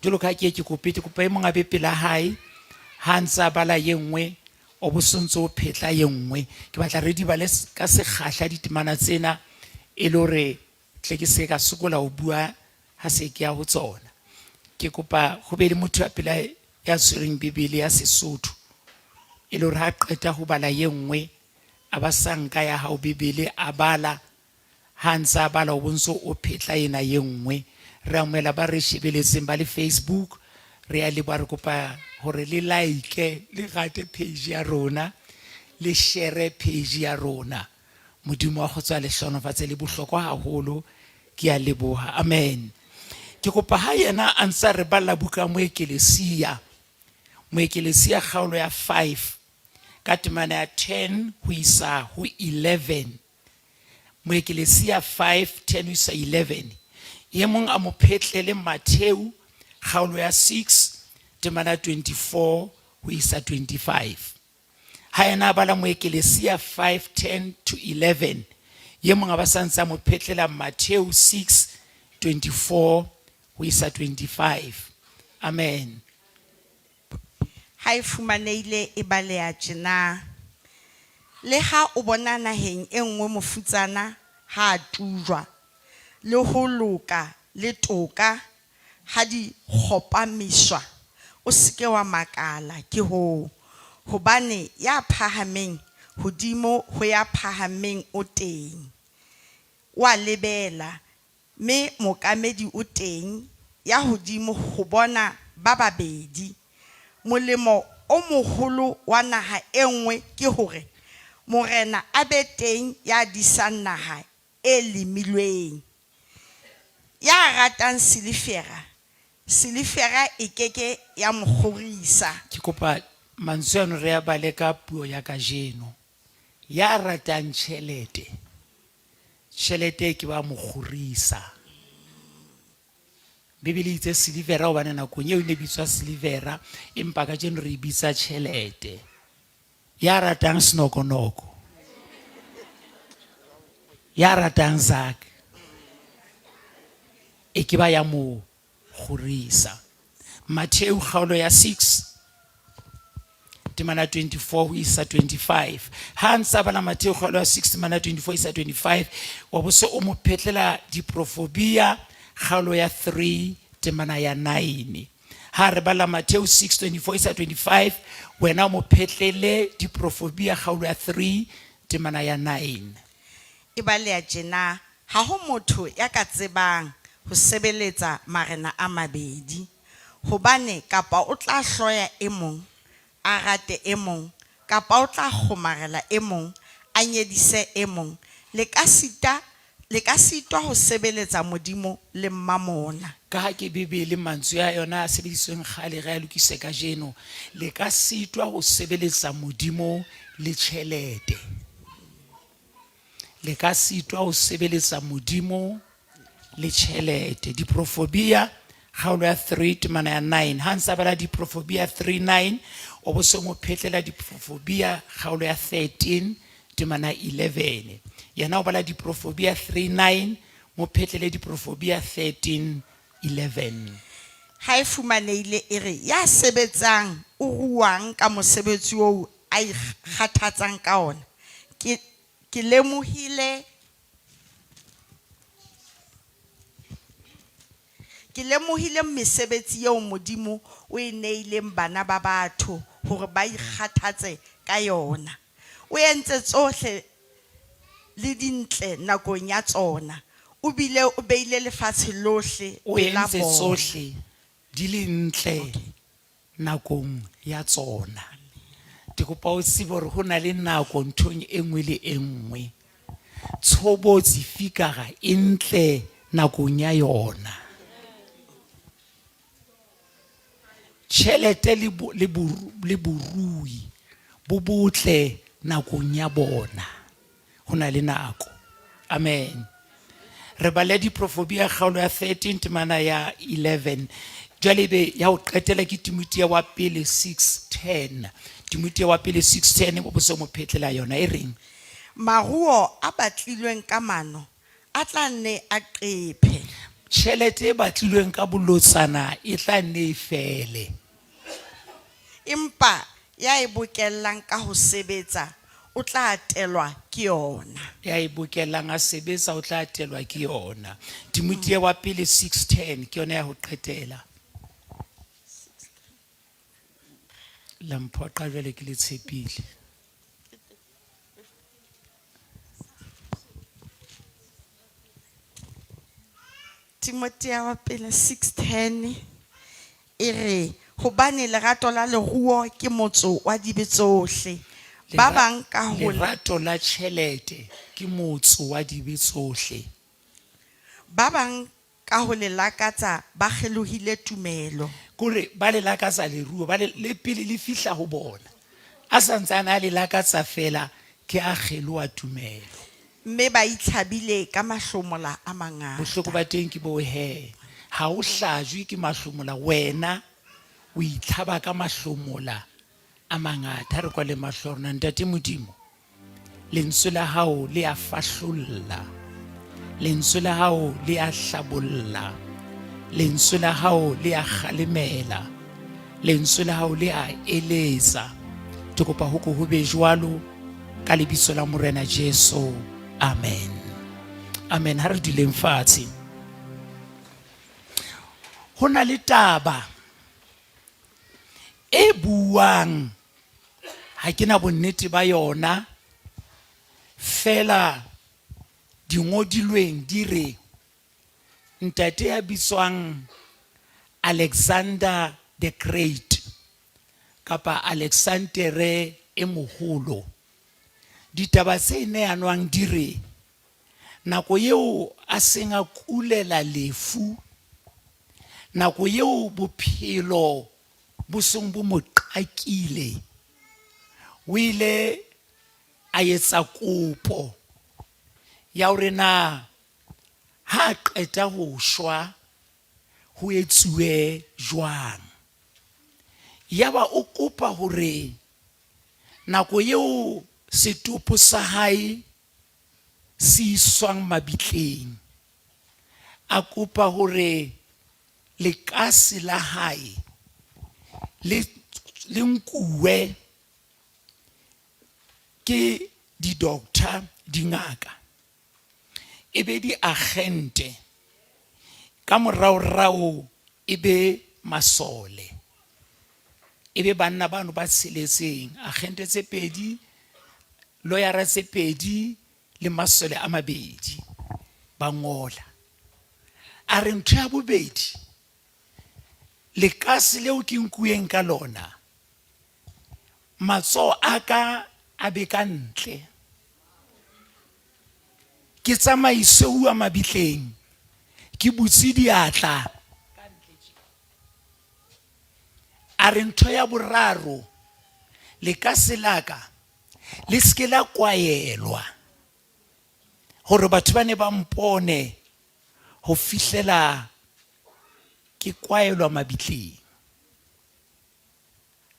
Jwalo ka ha ke ye ke kope, ke kopa e mong a be pela hae ha a ntse a bala ye nngwe, o bo sontse o phetla ye nngwe. Ke batla re di bale ka sekgahla ditemana tsena e le hore tle ke se ka sokola ho bua ha se ke ya ho tsona. Ke kopa ho be le motho ya pela ya tshwereng Bibele ya Sesotho e le hore ha qeta ho bala ye nngwe a ba sa nka ya hao Bibele a bala. Ha a ntse a bala o bo ntso o phetla ena ye nngwe. Re amohela ba re shebeletseng ba le Facebook. Re a leboha, re kopa hore le like, le rate page ya rona, le share page ya rona. Modimo wa kgotso a le hlohonolofatse, le bohlokwa haholo. Ke a leboha. Amen. Ke kopa ha yena a ntse a re balla buka ya Moekelesia, Moekelesia kgaolo ya 5 ka temana ya 10 ho isa ho 11. Moekelesia 5, 10 ho isa 11. E mong a mo phetlele Matheu kgaolo ya 6 temana 24 ho isa 25. Ha yena a bala Moekelesia 5, 10 to 11, ye mong a ba sa ntse a mo phetlela Matheu 6, 24 ho isa 25. Amen. Ha e fumanehile e baleha tjena, Leha o bona naheng e nngwe mofutsana ha a tujwa, le ho loka le toka ha di kgopamiswa, o se ke wa makala ke hoo, hobane ya phahameng hodimo ho ya phahameng o teng, o a lebela, mme mookamedi o teng ya hodimo ho bona ba babedi. Molemo o moholo wa naha e nngwe ke hore morena a be teng ya disang naha e lemilweng. Ya ratang silefera, silefera e ke ke ya mo kgorisa. Ke kopa mantswe ano re a bale ka puo ya kajeno. Ya ratang tjhelete, tjhelete e ke ba mo kgorisa. Bibele e itse silivera hobane nakong eo e ne e bitswa silivera, empa kajeno re e bitsa tjhelete. Ya ratang senokonoko, ya ratang zak, e ke ba ya mo kgorisa. Mattheu kgaolo ya 6 temana 24 ho isa 25. Ha a ntse a bala Mattheu kgaolo ya 6 temana 24 isa 25, wa bo se o mo phetlela diprofobia kgaolo ya 3 temana ya 9. Ha re bala Mattheu 6 24 isa 25, wena o mo phetlele diprofobia kgaolo ya 3 temana ya 9. E baleha tjena, Ha ho motho ya ka tsebang ho sebeletsa marena a mabedi, hobane kapa o tla hloya e mong, a rate e mong, kapa o tla kgomarela e mong, a nyedise e mong. Le ka sita, le ka sitwa ho sebeletsa Modimo le Mmamona. Ka ha ke Bibele, mantswe a yona a sebedisitsweng kgale re a lokise kajeno. Le ka sitwa ho sebeletsa Modimo le tjhelete. Le ka sitwa ho sebeletsa Modimo le tjhelete. Diprofobia kgaolo ya 3 temana ya 9. Ha ntse a bala Diprofobia 3 9, o bo se mo phetlela Diprofobia kgaolo ya 13 temana 11. Yena o bala Diprofobia 3 9, mo phetlele Diprofobia 13 11. Ha e fumanehile e re, Ya sebetsang o ruang ka mosebetsi oo a ikgathatsang ka ona. Ke, ke lemohile, ke lemohile mesebetsi eo Modimo o e neileng bana ba batho hore ba ikgathatse ka yona. O entse tsohle le dintle nakong ya tsona. O bile o beile lefatshe lohle O pela entse bona. tsohle di le ntle nakong ya tsona. Ke kopa o tsebe hore ho na le nako nthong e nngwe le e nngwe. Tshobotsi fikara e ntle nakong ya yona. Tjhelete le bo, le boru, le borui bo botle nakong ya bona. Ho na le nako. Amen. Re bale Diprofobia kgaolo ya 13 temana ya 11. Jwale ebe ya ho qetela ke Timothea wa pele 6:10. Timothea wa pele 6:10 bo se mo phetlela yona e reng? Maruo a batlilweng ka mano a tla nne a qephe. Tjhelete e batlilweng ka bolotsana e tla nne e fele. Empa ya e bokellang ka ho sebetsa o tla atelwa ke yona. Ya e bokellang a sebetsa o tla atelwa ke yona. Timothea wa pele 6:10 ke yona ya ho qetela. La mphoqa jwale ke le tshepile. Timothea wa pele 6:10 e re hobane lerato la leruo ke motso wa dibe tsohle. Ba bang ka ho Lerato la tjhelete ke motso wa dibe tsohle. Ba bang ka ho le lakatsa ba kgelohile tumelo. Kore ba le lakatsa leruo ba le le pele le fihla ho bona. A sa ntsane a le lakatsa fela ke a kgeloha tumelo. Mme ba itlhabile ka mahlomola a mangata. Bohloko ba teng ke bo he ha o hlajwe ke mahlomola wena o itlhaba ka mahlomola a mangata. Ha re kwale mahlo a rona. Ntate Modimo, lentswe la hao le a fahlolla, lentswe la hao le a hlabolla, lentswe la hao le a kgalemela, lentswe la hao le a eletsa. Ke kopa ho ko ho be jwalo ka lebitso la Morena Jesu. Amen. Amen. Ha re duleng fatshe. Ho na le taba e buang ha ke na bonnete ba yona fela dingodilweng di re ntate ya bitswang Alexander the Great kapa Alexandere e moholo. Ditaba tse neanwang di re nako eo a seng a kulela lefu, nako eo bophelo bo seng bo mo qakile, o ile a etsa kopo ya hore na ha a qeta ho shwa ho etsuwe jwang. Yaba o kopa hore nako eo setopo sa hae se iswang mabitleng, a kopa hore lekase la hae le le nkuwe ke di-doctor, dingaka, e be diagente, ka moraorao e be masole, e be banna bano ba tsheletseng, agente tse pedi, lawyera tse pedi le masole a mabedi, ba ngola. A re ntho ya bobedi, lekase leo ke nkuweng ka lona, matsoho a ka a be ka ntle, ke tsamaise uwa mabitleng, ke butse diatla. A re ntho ya boraro, lekase la ka le se ke la kwaelwa hore batho ba ne ba mpone ho fihlela ke kwaelwa mabitleng.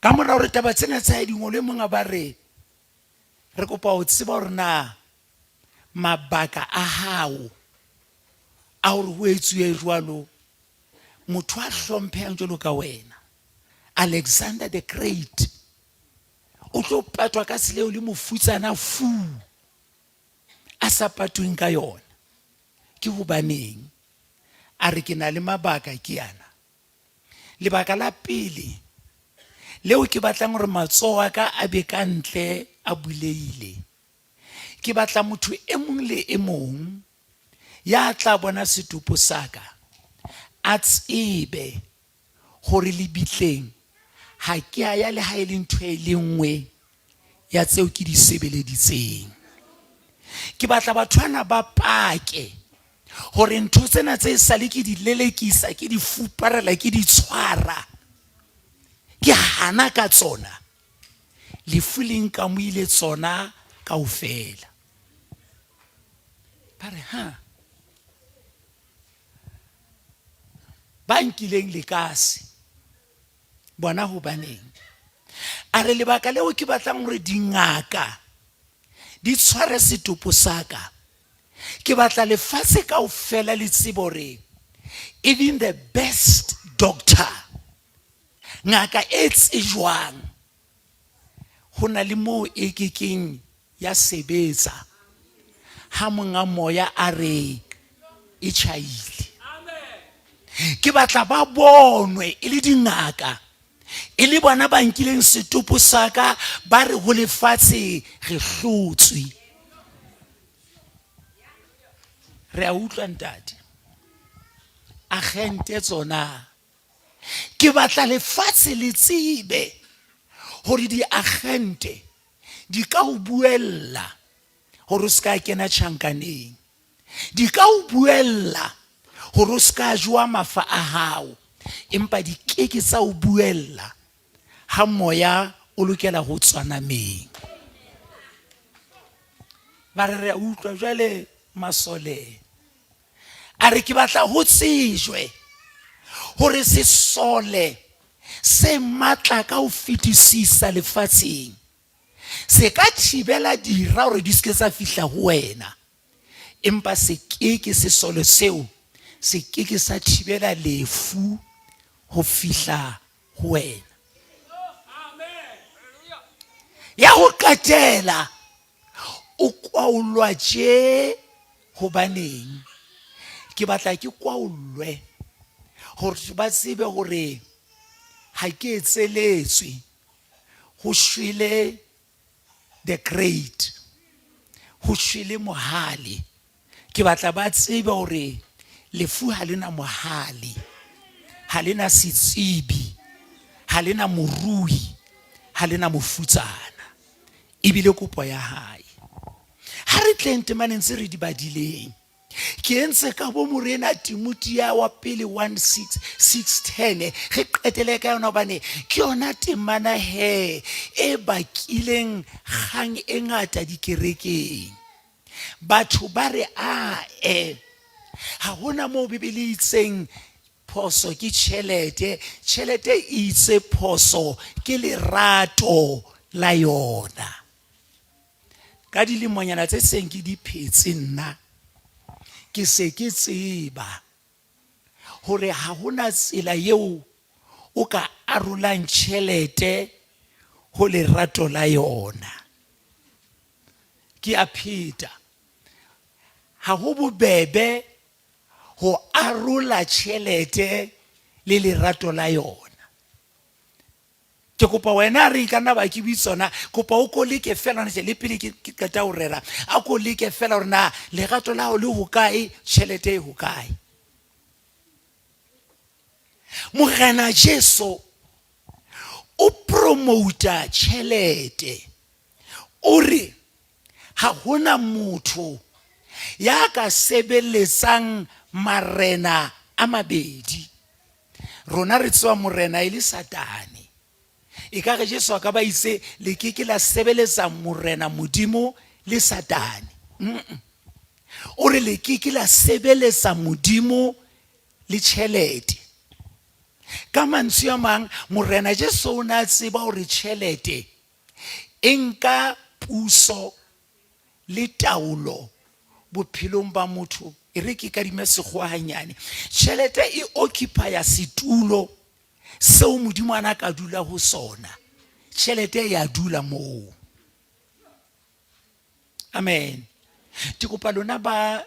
Ka mora hore taba tsena tsa hae di ngolwe, mong a ba re, re kopa ho tseba hore na mabaka a hao a hore ho etsuwe jwalo, motho a hlomphehang jwalo ka wena, Alexander the Great, o tlo patwa ka tsela eo le mofutsana fu a sa patweng ka yona. Ke hobaneng? A re ke na le mabaka ke ana. Lebaka la pele leo ke batlang hore matsoho a ka a be ka ntle a bulehile, ke batla motho e mong le e mong ya tla bona setopo sa ka a tsebe hore lebitleng ha ke a ya le ha e le ntho e le nngwe ya tseo ke di sebeleditseng. Ke batla batho bana ba pake hore ntho tsena tse sale ke di lelekisa, ke di fuparela, ke di tshwara, ke hana ka tsona, lefu le nkamohile tsona kaofela. Ba re, ha ba nkileng lekase bona hobaneng? A re lebaka leo ke batlang hore dingaka di tshware setopo sa ka, ke batla lefatshe kaofela le tsebe hore Even the best doctor, ngaka e tsejwang, ho na le moo e kekeng ya sebetsa ha monga moya a re e tjhaile. Ke batla ba bonwe e le dingaka, e le bona ba nkileng setopo sa ka, ba re ho lefatshe re hlotswe. Re a utlwa ntate. Agente tsona, ke batla lefatshe le tsebe hore diagente di ka o buella hore o se ka kena tjhankaneng, di ka o buella hore o se ka jowa mafa a hao, empa di keke tsa o buella ha moya o lokela ho tswa nameng. Ba re re a utlwa jwale masole. A re ke batla ho tsejwe hore sesole se matla ka ho fetisisa lefatsheng se ka thibela dira hore di se ke tsa fihla ho wena, empa se keke, sesole seo se keke sa thibela lefu ho fihla ho wena. Ya ho qetela, o kwaolwa tje hobaneng? Ke batla ke kwaollwe hore ba tsebe hore ha ke etseletswe, ho shwele the great, ho shwele mohale. Ke batla ba tsebe hore lefu ha le na mohale, ha le na setsebi, ha le na morui, ha le na mofutsana. Ebile kopo ya hae. Ha re tleng temaneng tse re di badileng. Ke entse ka bo Morena Timothea wa pele 1 6 6 10, re qetele ka yona hobane ke yona temana he e bakileng kgang e ngata dikerekeng. Batho ba re ae, ha hona moo Bibele e itseng phoso ke tjhelete, tjhelete e itse phoso ke lerato la yona. Ka dilemonyana tse seng ke di phetse nna, ke se ke tseba hore ha hona tsela eo o ka arolang tjhelete ho lerato la yona. Ke a pheta, ha ho bobebe ho arola tjhelete le lerato la yona. Ke kopa wena a re ka nna ba ke bue tsona, kopa o ko leke fela hona tje, le pele ke qeta ho rera, a ko leke fela hore na lerato la hao le hokae, tjhelete e hokae. Morena Jesu o promota tjhelete, o re ha hona motho ya ka sebeletsang marena a mabedi. Rona re tseba morena e le Satane. Ekare Jesu a ka ba itse le ke ke la sebeletsa morena Modimo le Satane. O re le ke ke la sebeletsa Modimo le tjhelete. Ka mantswe a mang, Morena Jesu o ne a tseba hore tjhelete e nka puso le taolo bophelong ba motho. E re ke kadime sekgowa hanyane. Tjhelete e occupy-a setulo seo Modimo a na ka dula ho sona. Tjhelete ya dula moo. Amen. Ke kopa lona ba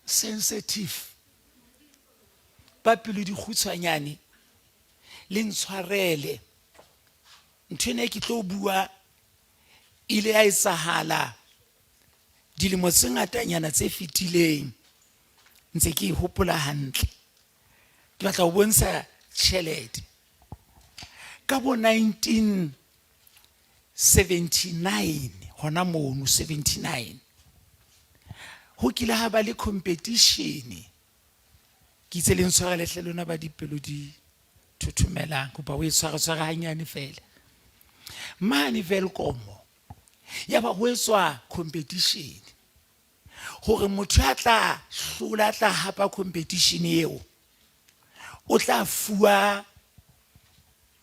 sensitive, ba pelo di kgutshwanyane, le ntshwarele. Ntho ena e ke tlo bua ile ya etsahala dilemo tse ngatanyana tse fetileng, ntse ke e hopola hantle. Ke batla ho bontsha tjhelete ka bo 1979, hona mono 79 ho kile ha ba le competition. Ke itse le ntshwarele hle lona ba dipelo di thothomelang, kopa o e tshware tshware hanyane fela. Mane Welkom ya ba ho etswa competition hore motho ya tla hlola, tla hapa competition eo, o tla fuwa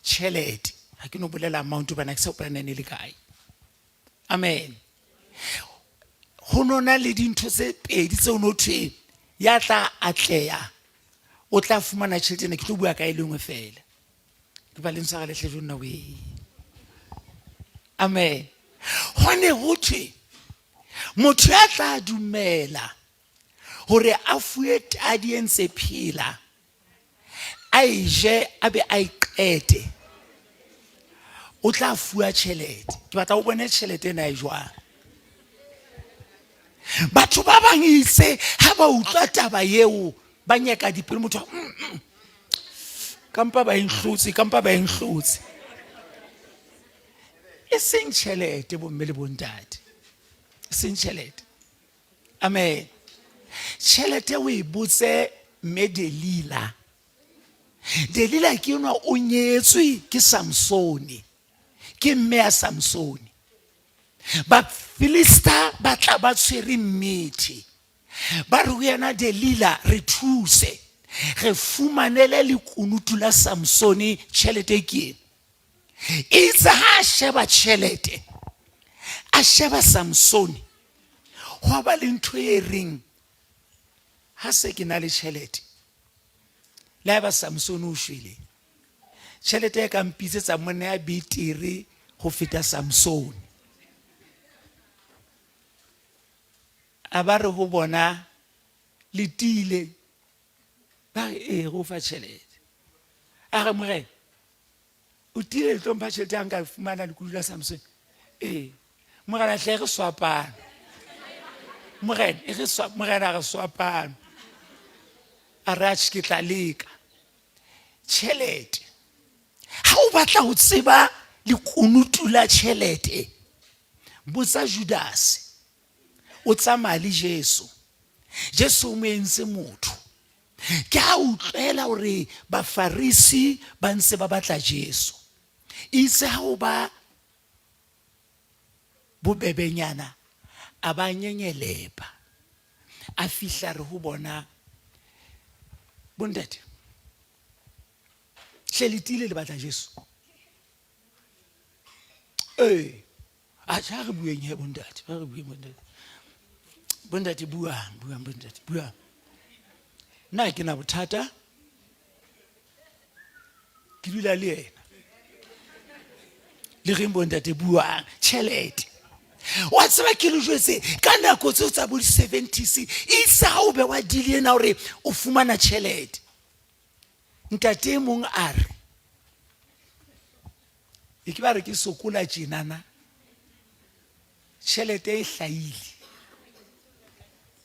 tjhelete. Ha ke no bolela amount hobane ha ke sa hopola na e ne le kae. Amen. Ho no na le dintho tse pedi tseo no thwe ya tla atleha. O tla fumana tjhelete ena, ke tlo bua ka e le nngwe feela. Ke ba le ntshwarele hle jo nna wee. Amen. Ho ne ho thwe motho ya tla dumela hore a fuwe tadi e ntse phela a e je a be a e qete o tla fuwa tjhelete. Ke batla o bone tjhelete ena e jwang. Batho ba bang itse ha ba utlwa taba eo ba nyeka dipelo motho kampa ba enhlotse kampa ba enhlotse e seng tjhelete bomme le bontate e seng tjhelete amen tjhelete o e botse mme Delila Delila ke enwa o nyetswe ke Samsone ke mme ya Samsone Bafilista ba tla ba tshwere mmethe ba re ho yena Delila re thuse re fumanele lekunutu la Samsone tjhelete ke ena itse ha a sheba tjhelete a sheba Samsone hwa ba le ntho e reng ha se ke na le tjhelete le haeba Samsone o shwele tjhelete e ka mpitsetsa monna ya betere ho feta Samsone a ba re ho bona le tiile ba re ee re o fa tjhelete a re morena o tiile le tlo mpha tjhelete ya nka e fumana lekudu la Samsone ee morena hle re swapano morena e re swa morena re swapano a re atjhe ke tla leka tjhelete ha o batla ho tseba lekunutu la tjhelete botsa Judase o tsamaya le Jesu Jesu o mo entse motho ke ha utlwela hore bafarisi ba ntse ba batla Jesu itse ha o ba bobebenyana a ba nyenyelepa a fihla re ho bona bontate hle le tiile le batla Jesu ee atjhe ha re bueng he bontate ha re bueng bontate bontate buang buang bontate buang nna ke na bothata ke dula le yena le reng bontate buang tjhelete wa tseba ke le jwetse ka nako tseo tsa bo di-seventies itse ha o bewa deal ena hore o fumana tjhelete ntate e mong a re e ke ba re ke sokola tjenana tjhelete e hlahile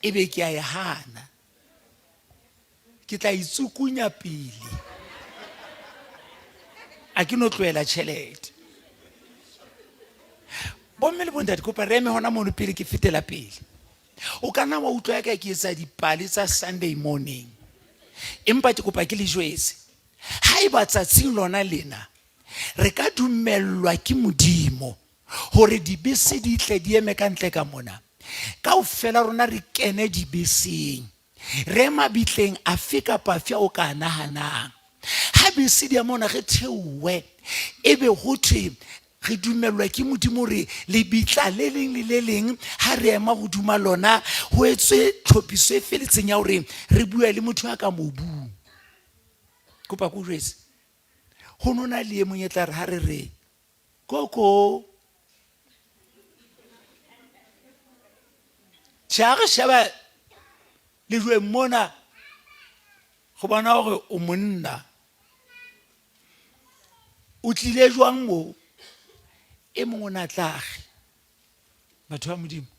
e be ke a e hana ke tla itsukunya pele a ke no tlohela tjhelete bomme le bontate kopa re eme hona mono pele ke fetela pele o ka nna wa utlwa ya ka ke etsa dipale tsa sunday morning empa ke kopa ke le jwetse haeba tsatsing lona lena re ka dumellwa ke modimo hore dibese di tle di eme ka ntle ka mona kaofela rona re kene dibeseng re mabitleng afe kapa afe o ka nahanang ha bese di ya mona re theowe ebe ho thwe re dumellwa ke modimo hore lebitla le leng le le leng ha re ema hoduma lona ho etswe tlhophiso e feletseng ya hore re bue le motho ya ka mobung kopa ko jwetse ho nona le e mong e tla re ha re re koko tjhe ha re sheba lejweng mona go bona gore o monna o tlile jwang mo e mongwe o ne a tlage batho ba modimo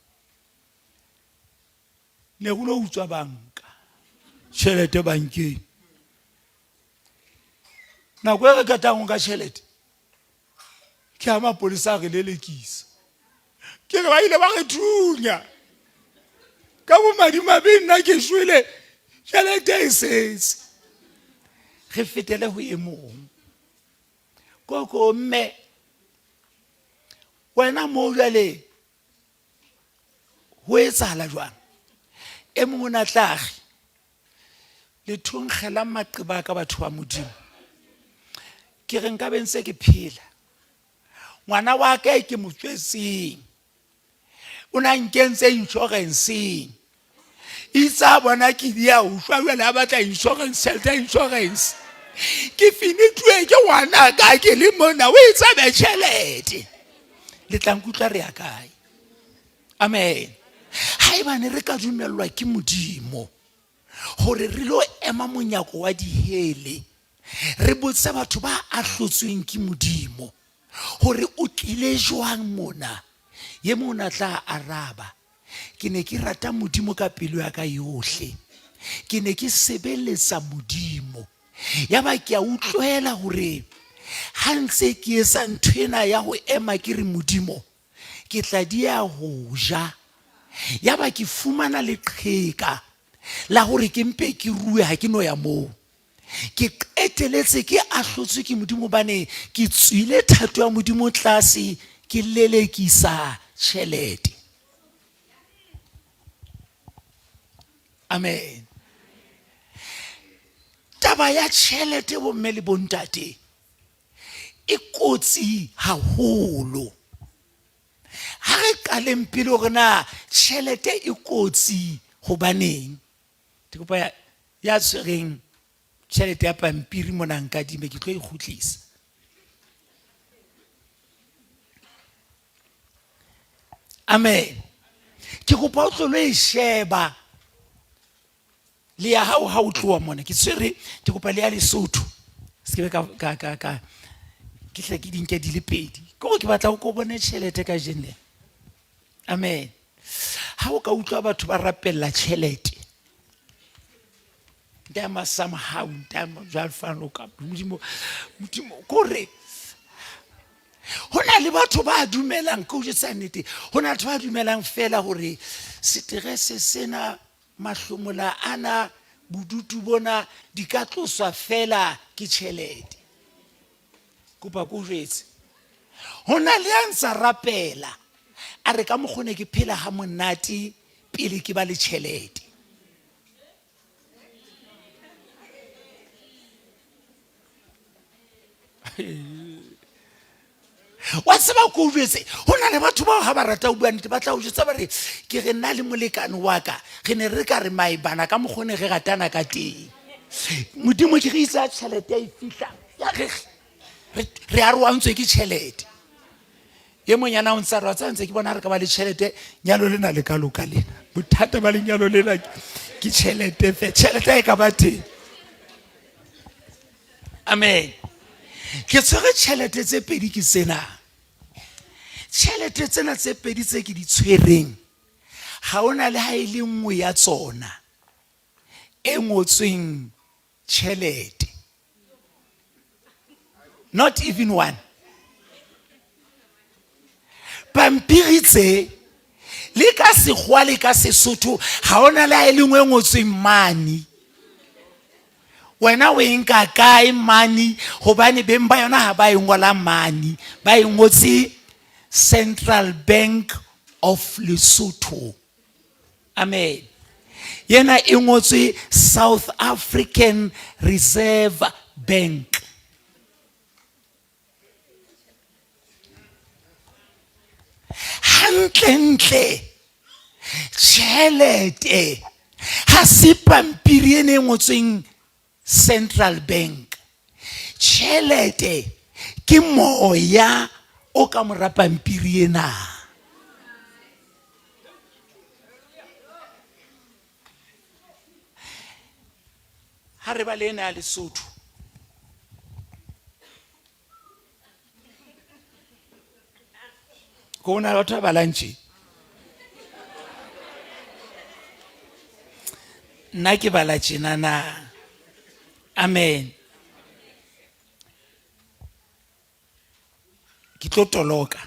ne go lo utswa banka tšhelete bankeng nako e re qetang ka tšhelete ke ha mapolesa a re lelekisa ke re ba ile ba re thunya ka bomadimabe nna ke shwele tšhelete e setse re fetele ho e mong koko mme wena mo jwale ho etsahala jwang e mongwe o ne a tlage le thonkgelang maqeba a ka batho ba modimo ke re nka be ntse ke phela ngwana wa ka e ke mo tswetseng o ne a nkentse insurance-eng Itse a bona ke di a utlwa jwale a batla insurance tjhelete ya insurance. Ke finituwe ke ngwana ka ke le mona o e tsabe tjhelete. Le tla nkutlwa re ya kae? Amen. Haebane re ka dumellwa ke Modimo hore re lo ema monyako wa dihele re botse batho ba ahlotsweng ke Modimo hore o tlile jwang mona, ye mong o ne a tla araba, Ke ne ke rata Modimo ka pelo ya ka yohle. Ke ne ke sebeletsa Modimo. Yaba ke a utlwela hore ha ntse ke etsa ntho ena ya ho ema ke re Modimo, ke tla dieha ho ja. Yaba ke fumana leqheka la hore ke mpe ke rue ha ke no ya moo. Ke qeteletse ke ahlotswe ke Modimo hobane ke tswile thato ya Modimo tlase ke lelekisa tjhelete. Amen. Taba ya tjhelete bomme le bontate e kotsi haholo. Ha re qaleng pele hore na tjhelete e kotsi hobaneng. Ke kopa ya, ya tshwereng tjhelete ya pampiri mona nkadime ke tlo e kgutlisa. Amen. Ke kopa o tlo lo e sheba le ya hao ha o tloha mona. Ke tshwere ke kopa le ya Lesotho. Se ke be ka ka ka ka ke hle ke di nke di le pedi. Ke gore ke batla o ko bone tjhelete kajeno lena. Amen. Ha o ka utlwa batho ba rapella tjhelete, ntama somehow, ntama jwale fano ka Modimo, Modimo, kore ho na le batho ba dumelang, ke o jwetsa nnete, ho na le batho ba dumelang fela hore seterese sena, mahlomola ana, bodutu bona di ka tloswa fela ke tjhelete. Kopa ko jwetse. Ho na le ya ntsa rapela a re ka mokgwa ne ke phela ha monate pele ke ba le tjhelete. Wa tseba ko o jwetse, ho na le batho bao ha ba rata ho bua nnete ba tla o jwetsa ba re ke re nna le molekane wa ka re ne re ka re maebana ka mokgwa ne re ratana ka teng. Modimo ke re itse ha tjhelete e fihla ya re re arohantswe ke tjhelete. E mong yana o ntse a re wa tseba ntse ke bona re ka ba le tjhelete nyalo lena le ka loka lena. Bothata ba lenyalo lena ke tjhelete fe, tjhelete e ka ba teng. Amen. Ke tshwere tjhelete tse pedi ke tsena. Tjhelete tsena tse pedi tse ke di tshwereng ha ona le ha e le nngwe ya tsona e ngotsweng tjhelete. Not even one. Pampiri tse le ka sekgowa le ka Sesotho ha ona le ha e le nngwe e ngotsweng money. Wena o e nka kae money? Hobane beng ba yona ha ba e ngola money, ba e ngotse Central Bank of Lesotho. Amen. Yena e ngotswe South African Reserve Bank. Hantlentle tjhelete ha se pampiri ene e ngotsweng Central Bank. Tjhelete ke moya o ka mora pampiri ena. Ha re ba le ena ya Lesotho. Ko na le batho ba balang tje. Nna ke bala tjena na. Amen. Ke tlo toloka.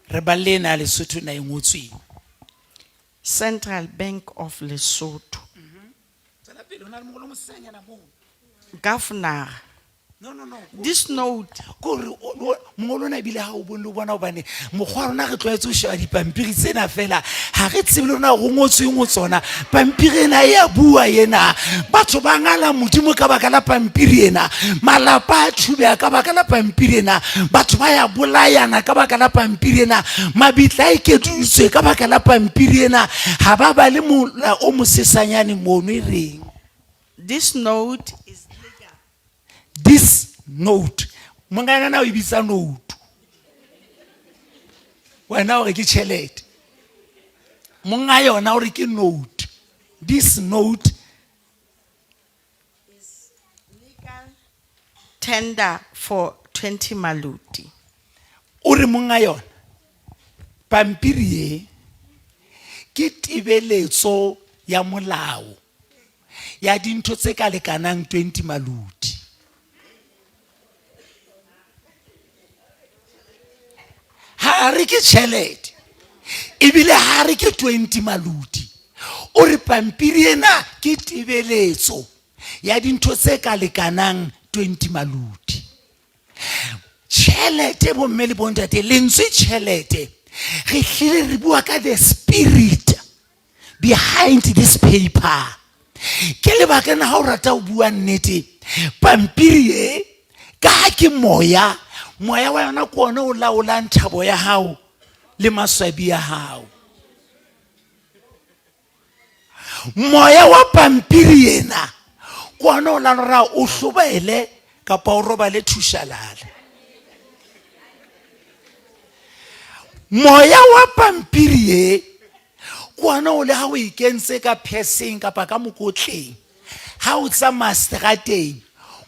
Re balle ena ya Lesotho na e ngotsweng. Central Bank of Lesotho. Tswela pele, ho na le mongolo o mosesanyana moo. Governor. No, no, no. This note Kore mongolo ona ebile ha o bone le o bona hobane mokgwa wa rona re tlwaetse ho sheba dipampiri tsena fela ha re tsebe le rona ho ngotsweng ho tsona. Pampiri ena e a bua ena. Batho ba ngala Modimo ka baka la pampiri ena. Malapa a thubeha ka baka la pampiri ena. Batho ba ya bolayana ka baka la pampiri ena. Mabitla a ekeditswe ka baka la pampiri ena. Ha ba bale mola o mosesanyane mono e reng. This note is legal. This note. Mongana na o e bitsa note. Wena o re ke tjhelete. Monga yona o re ke note. This note is legal tender for 20 maluti. O re monga yona pampiri e ke tebeletso ya molao ya dintho tse ka lekanang 20 maluti. Ha re ke tjhelete ebile ha re ke 20 maluti. O re pampiri ena ke tebeletso ya dintho tse ka lekanang 20 maluti. Tjhelete bomme le bontate, lentswe tjhelete re hlile re bua ka the spirit behind this paper. Ke lebaka na ha o rata ho bua nnete, pampiri e ka ha ke moya, moya wa yona ke ona o laolang thabo ya hao le maswabi ya hao. Moya wa pampiri ena ke ona o laola o hlobaele kapa o robale thushalala. Moya wa pampiri e ke ona o le ha o e kentse ka pheseng kapa ka mokotleng, ha o tsamaya seterateng,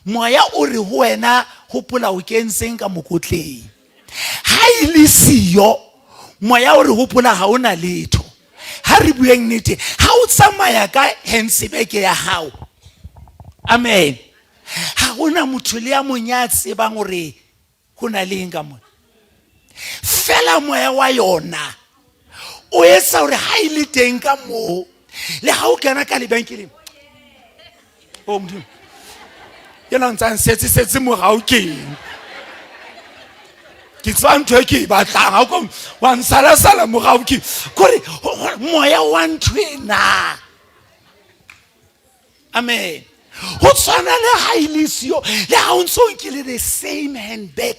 moya o re ho wena hopola o kentseng ka mokotleng. Ha e le siyo, moya o re hopola ha o na letho. Ha re bueng nnete, ha o tsamaya ka handbag ya hao, amen, ha hona motho le ya mong ya tsebang hore ho na le eng ka mona. Fela moya wa yona o etsa hore ha e le teng ka moo, le ha o kena ka lebenkeleng, o Modimo, yena o ntsa nsetse setse morao keng? Ke tseba ntho e ke e batlang, ha o ka wa nsalasala morao ke kore moya wa ntho ena. Amen. Ho tshwana le ha e le siyo, le ha o ntso o nkile the same handbag,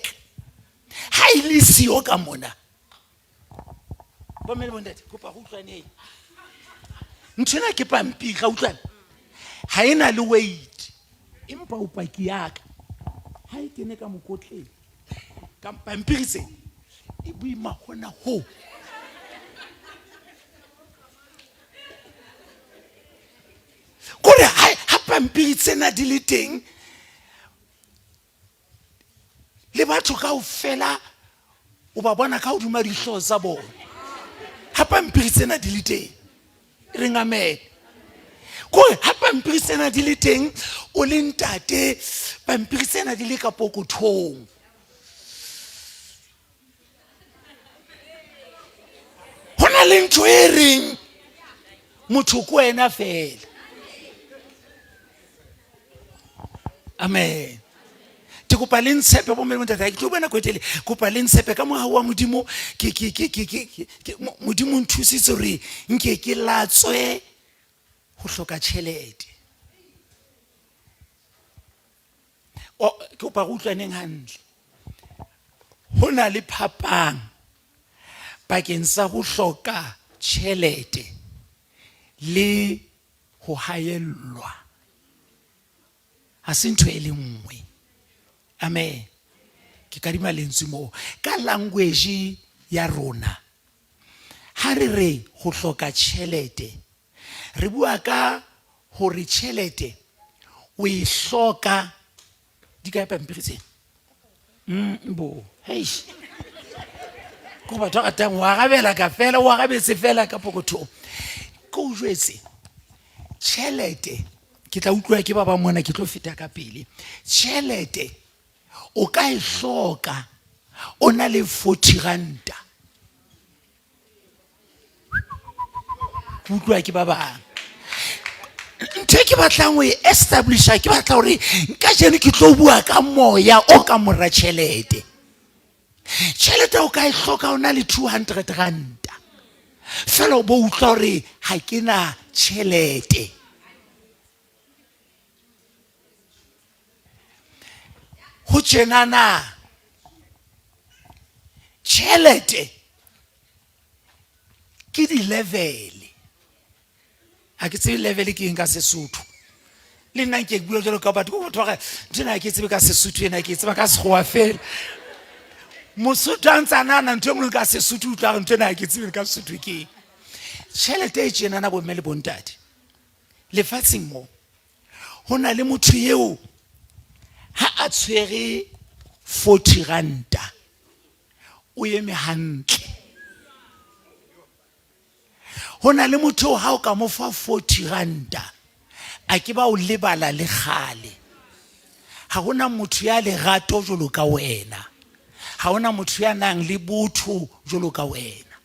ha e le siyo ka mona. Bomme le bontate, kopa go utlwaneng. Ntho ena ke pampiri, ga utlwana. Ha e na le weight, empa o paki ya ka. Ha e kene ka mokotleng, ka pampiri tse, e boima hona ho. Kore ha pampiri tsena di le teng, le batho kaofela o ba bona ka hodima dihlooho tsa bona. Ha pampiri tsena di le teng, re amen. Kore ha pampiri tsena di le teng, o le ntate, pampiri tsena di le ka pokothong. Ho na le ntho e reng motho ke wena fela. Amen. Ke kopa le ntshepe bomme le bontate, ha ke tlo bua nako e telele. Kopa le ntshepe ka mohau wa Modimo, Modimo o nthusitse hore nke ke latswe ho hloka tjhelete. O, ke kopa re utlwaneng hantle. Ho na le phapang pakeng sa ho hloka tjhelete le ho haellwa. Ha se ntho e le nngwe. Amen. Ke kadima lentswe moo. Ka language ya rona, ha re re ho hloka tjhelete, re bua ka hore tjhelete o e hloka. Di kae pampiri tse? Bo, heish. Ko batho ba ratang ho arabela ka fela, o arabetse fela ka pokothong. Ke o jwetse, tjhelete, ke tla utlwa ke ba bang mona, ke tlo feta ka pele. Tjhelete o ka e hloka o na le 40 ranta. Ke utlwa ke ba bang. Ntho e ke batlang ho e establisha, ke batla hore kajeno ke tlo bua ka moya o ka mora tjhelete. Tjhelete o ka e hloka o na le 200 ranta. Fela o bo utlwa hore ha ke na tjhelete. Ho tjenana tjhelete ke di-level. Ha ke tsebe level ke eng ka Sesotho. Le nna nke ke bua jwalo ka batho, ko motho wa ntho ena ha ke tsebe ka Sesotho ena, ke e tseba ka Sekgowa fela. Mosotho a ntse a nahana ntho e nngwe ka Sesotho, utlwa hore ntho ena ha ke tsebe ka Sesotho ke eng. Tjhelete e tjenana bomme le bontate, lefatsheng mo ho na le motho eo ha a tshwere 40 ranta o eme hantle. Ho na le motho eo ha o ka mo fa 40 ranta a ke ba o lebala le kgale. Ha hona motho ya lerato jwalo ka wena. Ha hona motho ya nang le botho jwalo ka wena.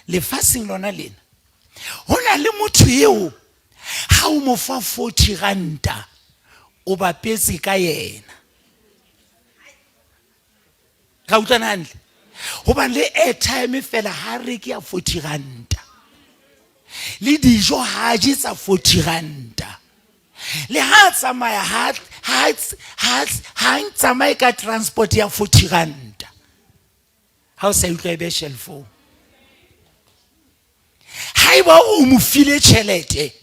Lefatsheng lona lena ho na le motho eo ha o mo fa 40 ranta o bapetse ka yena. Ra utlwana hantle? Hobane le airtime fela ha reke ya 40 ranta. Le dijo ha je tsa 40 ranta. Le ha tsamaya ha ha ha ha tsamaye ka transport ya 40 ranta. Ha o sa utlwa e be shelfong. Haeba o mo file tjhelete,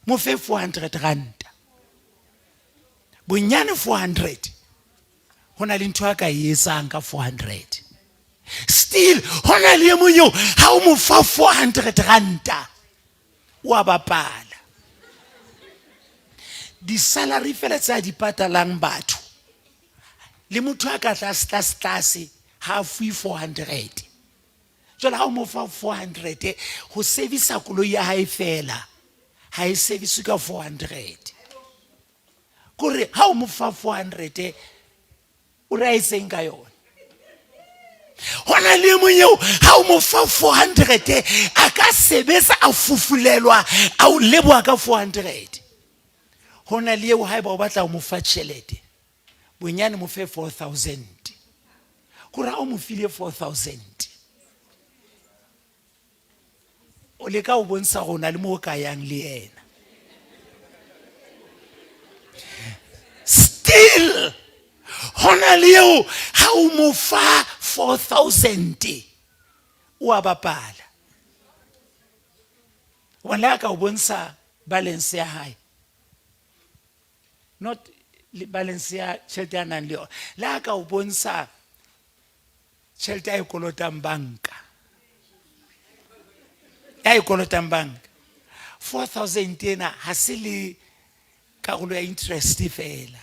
mo fe 400 ranta. Bonyane 400. Ho na le ntho a ka e etsang ka 400. Still, ho na le e mong eo ha o mo fa 400 ranta, o a bapala. Di-salary fela tse a di patalang batho, le motho a ka tlase tlase tlase ha a fuwe 400. Jwale ha o mo fa 400 ho servisa koloi ya hae fela, ha e service ka 400. Kore ha o mo fa 400 o re a etseng ka yona. Ho na le e mong eo ha o mo fa 400 a ka sebetsa a fufulelwa a o leboha ka 400. Ho na le eo haeba o batla ho mo fa tjhelete, bonyane mo fe 4000. Kore ha o mo file 4000 o leka ho bontsha hore o na le moo o ka yang le yena. Still ho na le eo ha o mo fa 4000 o a bapala. Hobane le ha ka o bontsha balance ya hae, not balance ya tjhelete ya nang le yona, le ha ka o bontsha tjhelete ya e kolotang banka, ya e kolotang banka 4000 ena ha se le karolo ya interest fela,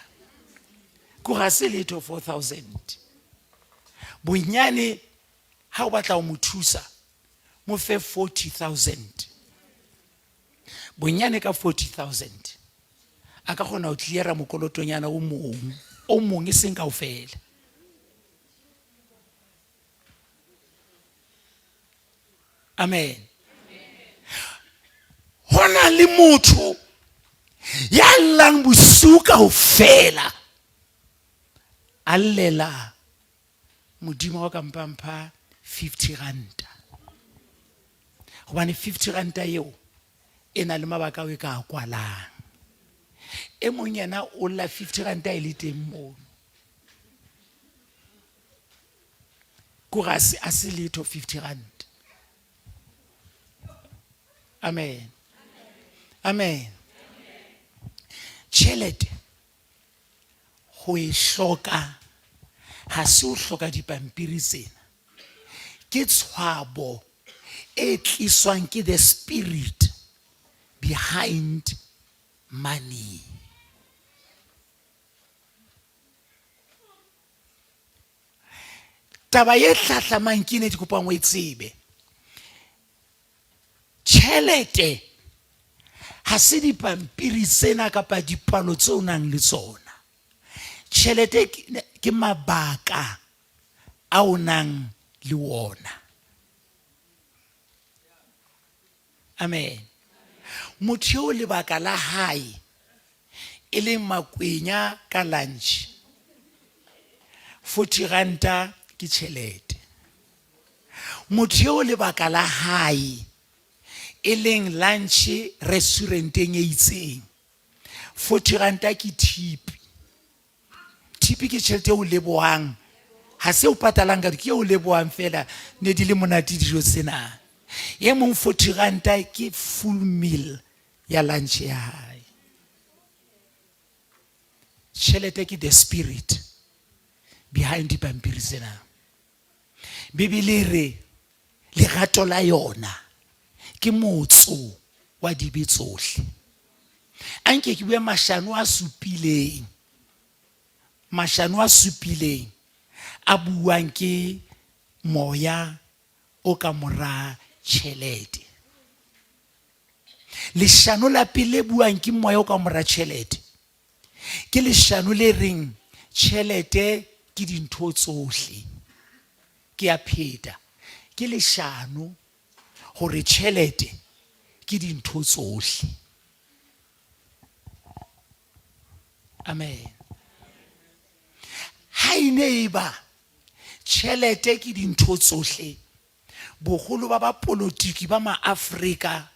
ko ha se letho 4000. Bonyane ha o batla ho mo thusa, mo fe 40000. Bonyane ka 40000 a ka kgona ho cleara mokolotonyana o mong, o mong e seng kaofela. Amen. Ho na le motho ya llang bosiu kaofela, a llela Modimo wa ka mpampha 50 ranta. Hobane 50 ranta eo e na le mabaka ao e ka a kwalang. E mong yena o lla 50 ranta e le teng mono. Kore a se letho 50 ranta. Amen. Amen. Tjhelete ho e hloka ha se o hloka dipampiri tsena, ke tshwabo e tliswang ke the spirit behind money. Taba e hlahlamang ke ene ke kopang o e tsebe. Tjhelete ha se dipampiri tsena kapa dipalo tse o nang le tsona. Tjhelete ke mabaka a o nang le wona. Amen. Motho eo lebaka la hae e leng makwenya ka lunch, 40 ranta ke tjhelete. Motho eo lebaka la hae e leng lunch restauranteng e itseng, 40 ranta ke thipi. Thipi ke tjhelete eo lebohang, ha se o patalang ka ke eo lebohang fela, ne di le monate dijo tsena. E mong 40 ranta ke full meal ya lunch ya hae. Tjhelete ke the spirit behind dipampiri tsena. Bibele e re lerato la yona ke motso wa dibe tsohle. A nke ke bue mashano a supileng, mashano a supileng a buang ke moya o ka mora tjhelete. Leshano la pele le buang ke moya o ka mora tjhelete ke leshano le reng tjhelete ke dintho tsohle. Ke a pheta, ke leshano hore tjhelete ke dintho tsohle. Amen. Ha e ne e ba tjhelete ke dintho tsohle, boholo ba bapolotiki ba Maafrika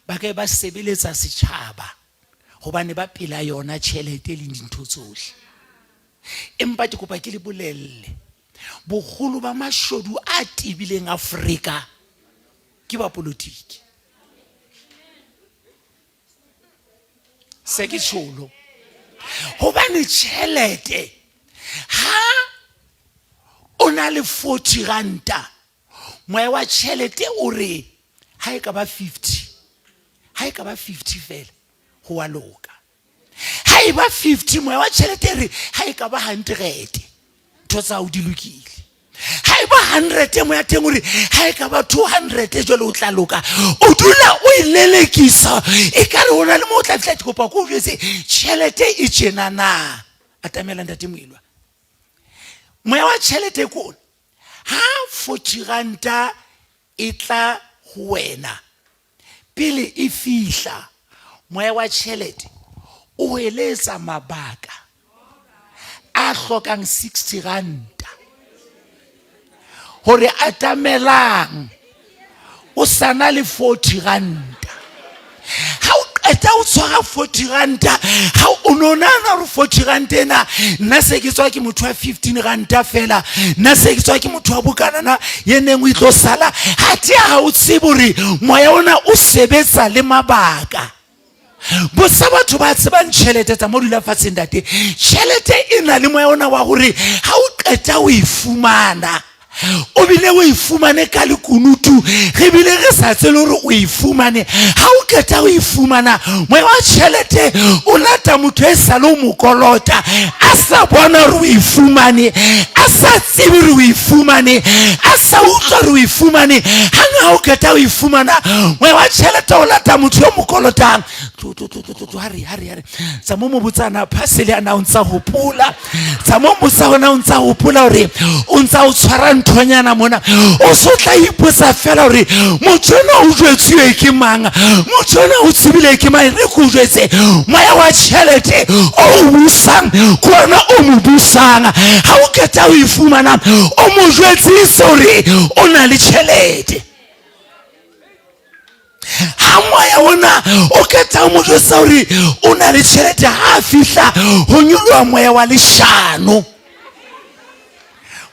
ba ka ba sebeletsa setjhaba hobane ba pela yona tjhelete le dintho tsohle. Empa ke kopa ke le bolelle, boholo ba mashodu a tebileng Afrika ke bapolotiki. Se ke tjholo. Hobane tjhelete ha o na le 40 ranta, moya wa tjhelete o re ha e ka ba 50, ha e ka ba 50 fela ho wa loka. Ha e ba 50, moya wa tjhelete e re ha e ka ba 100, ntho tsa hao di lokile. Ha e ba 100, moya teng o re ha e ka ba 200, jwale o tla loka. O dula o e lelekisa, e ka re ho na le moo o tla fihla. Ke kopa ko o jwetse, tjhelete e tjena na? Atamela ntate Moilwa. Moya wa tjhelete ke ona. Ha 40 ranta e tla ho wena, pele e fihla, moya wa tjhelete o hweletsa mabaka a hlokang 60 ranta hore atamelang o sana le 40 ranta. Ha o qeta o tshwara 40 ranta, ha o no nahana hore 40 ranta ena, nna se ke tswa ke motho wa 15 ranta fela, nna se ke tswa ke motho wa bokanana ye neng o itlo sala. Ha te ha o tsebe hore moya ona o sebetsa le mabaka. Botsa batho ba tsebang tjhelete tsa mo dula fatshe ntate. Tjhelete e na le moya ona wa hore ha o qeta o e fumana, o bile o e fumane ka lekunutu, re bile re sa tsebe hore o e fumane. Ha o qeta o e fumana, moya wa tjhelete o lata motho e sale o mo kolota, a sa bona hore o e fumane, a sa tsebe hore o e fumane, a sa utlwa hore o e fumane. Hang ha o qeta o e fumana, moya wa tjhelete o lata motho yo mo kolotang. Tlo, tlo, tlo, tlo, tlo, tlo, hare, hare, hare. Tsa mo mo botsa na parcel ana o ntsa hopola. Tsa mo botsa hona o ntsa hopola hore o ntsa o tshwara nthonyana mona. O so tla ipotsa fela hore motho enwa o jwetsuwe ke mang, motho enwa o tsebile ke mang. Re ko jwetse, moya wa tjhelete o o busang ke wona o mo busang. Ha o qeta o e fumana, o mo jwetsise hore o na le tjhelete. Ha moya ona o qeta o mo jwetsa hore o na le tjhelete, ha a fihla ho nyoloha moya wa leshano.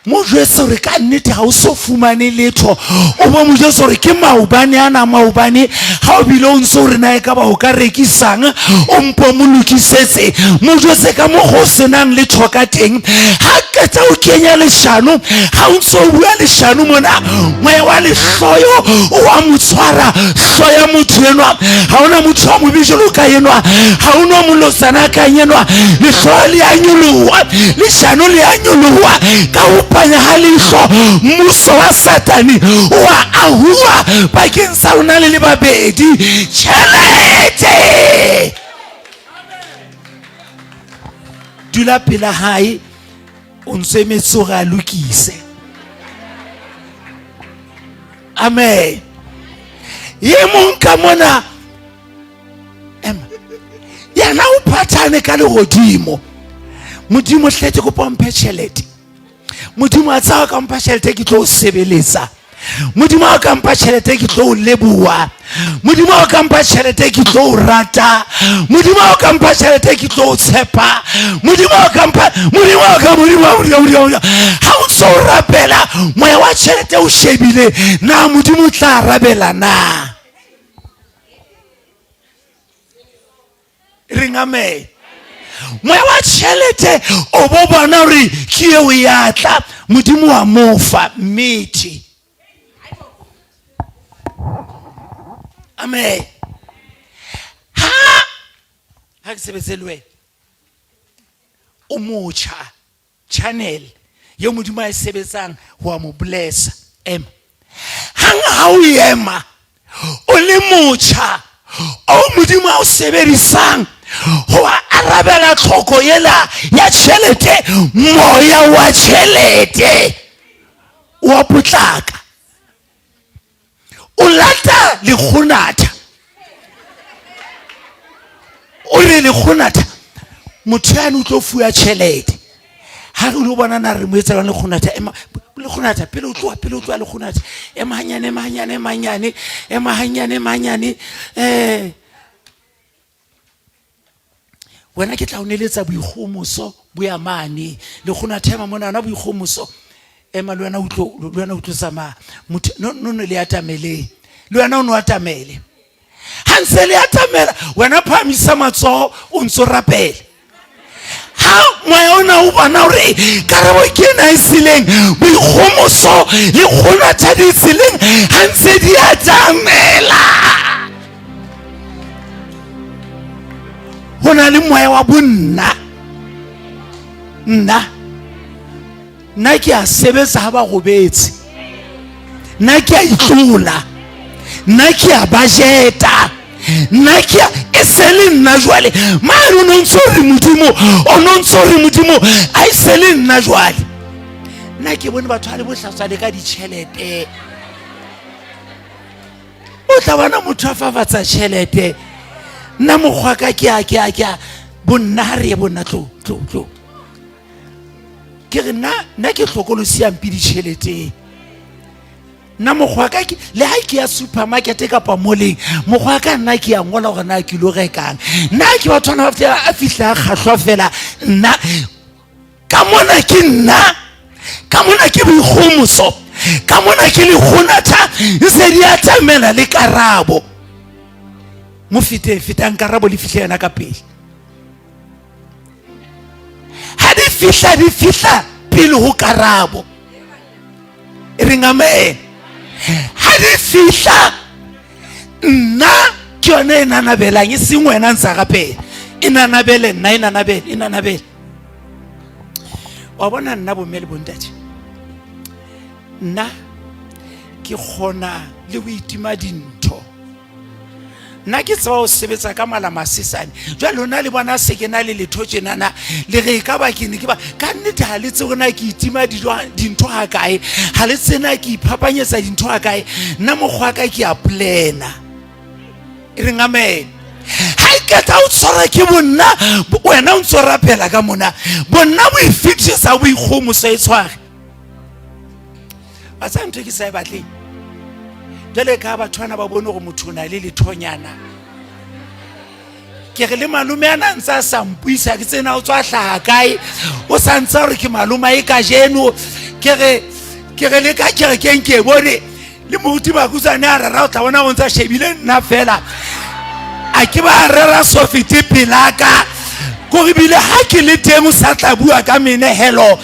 Mo jwetse hore ka nnete ha o so fumane letho. O bo mo jwetse hore ke maobane ana, maobane ha o bile o ntse o re na ekaba o ka rekisang, o mpo mo lokisetse. Mo jwetse ka mokgwa o senang letho ka teng. Ha qeta o kenya leshano, ha o ntse o bua leshano mona, moya wa lehloyo o a mo tshwara. Hloya motho enwa, ha ona motho wa mobe jwalo ka enwa, ha ona molotsana ka enwa. Lehloyo le a nyoloha, leshano le a nyoloha ka ho panya ha leihlo. Mmuso wa Satane o a ahuwa bakeng sa lona le le babedi. Tjhelete dula pela hae, o ntse emetse hore a lokise. Amen. Ye mong ka mona Yena o phathane ka legodimo. Modimo hle ke kopa o mphe tšhelete. Modimo a tsaya ka mpha tšhelete ke tlo o sebeletsa. Modimo a ka mpha tšhelete ke tlo o leboa. Modimo a ka mpha tšhelete ke tlo o rata. Modimo a ka mpha tšhelete ke tlo o tshepa. Modimo a ka mpha, Modimo a ka, Modimo a, Modimo, Modimo, Modimo. Ha o ntse o rapela, moya wa tšhelete o shebile, na Modimo o tla arabela na? Reng amen. Moya wa tšhelete o bo bona gore ke eo ya tla, Modimo wa mo fa nnete. Amen. Ha ha ke sebetse le wena o motjha channel yeo Modimo a e sebetsang ho a mo blessa. Ema. Hang ha o ema o le motjha o Modimo a o sebedisang ho arabela tlhoko ela ya tjhelete, moya wa tjhelete wa potlaka o lata lekgonatha, o re lekgonatha motho yane o tlo fuwa tjhelete. Ha re lo bona na re mo etsa jwang lekgonatha, ema lekgonatha pele o tloha, pele o tloha lekgonatha, ema hanyane, ema hanyane, ema hanyane, ema hanyane, ema hanyane. Wena ke tla o neletsa boikgomoso bo ya mane lekgonatha, ema mona wena boikgomoso, ema le wena o tlo, le wena o tlo tsamaya. Motho no, no, no le atameleng, le wena o no atamele. Ha ntse le atamela, wena phahamisa matsoho o ntso rapela. Ha moya ona o bona hore karabo ke ena e tseleng, boikgomoso le kgonatha di tseleng, ha ntse di atamela, ho na le moya wa bonna. Nna, nna ke a sebetsa ha ba robetse, nna ke a itlola, nna ke a bajeta, nna ke a e se le nna jwale. Mane o no ntso re Modimo, o no ntso re Modimo a e se le nna jwale. Nna ke bone batho ba le bohlaswa le ka ditjhelete. O tla bona motho a fafatsa tjhelete. Nna mokgwa ka ke a, ke a, ke a bonna, ha re ye bonna, tlo, tlo, tlo. Ke re nna, nna ke hlokolosi ya mpe ditjheleteng. Nna mokgwa ka ke, le ha ke ya supermarket kapa moleng, mokgwa ka nna ke ya ngola hore na ke lo rekang. Nna ke batho bana ba fihla, a fihla a kgahlwa fela. Nna ka mona ke nna, ka mona ke boikgomoso, ka mona ke lekgonatha, ntse di atamela le karabo. Mo feteng, fetang karabo le fihle yena ka pele. Ha di fihla, di fihla pele ho karabo. E reng amen. Ha di fihla, nna ke yona e nanabelang, e seng wena ntsa rapela. E nanabele nna, e nanabele, e nanabele. Wa bona nna bomme le bontate, nna ke kgona le ho itima dintho. Nna ke tseba ho sebetsa ka mala masesane. Jwale lona le bona se ke na le letho tjenana, le re e ka ba ke ne ke ba ka nnete. Ha le tsebe na ke itima dijo dintho ha kae, ha le tsebe na ke iphapanyetsa dintho ha kae. Nna mokgwa ka ke a plana. E reng amen. Ha e qeta o tshwara ke bonna, wena o ntso rapela ka mona, bonna bo e fetisa boikgomoso e tshware. Wa tseba ntho e ke sa e batleng? Jwale ka batho bana ba bone hore motho o na le lethonyana. Ke re le malome ana ntse a sa mpuisa, ke tsena o tswa hlaha kae, o sa ntse hore ke malome e kajeno. Ke re, ke re le ka kerekeng ke bone le moruti Makutsane a rera, o tla bona o ntse a shebile nna fela. A ke ba rera sofete pelaka, kore bile ha ke le teng o sa tla bua ka menehelo.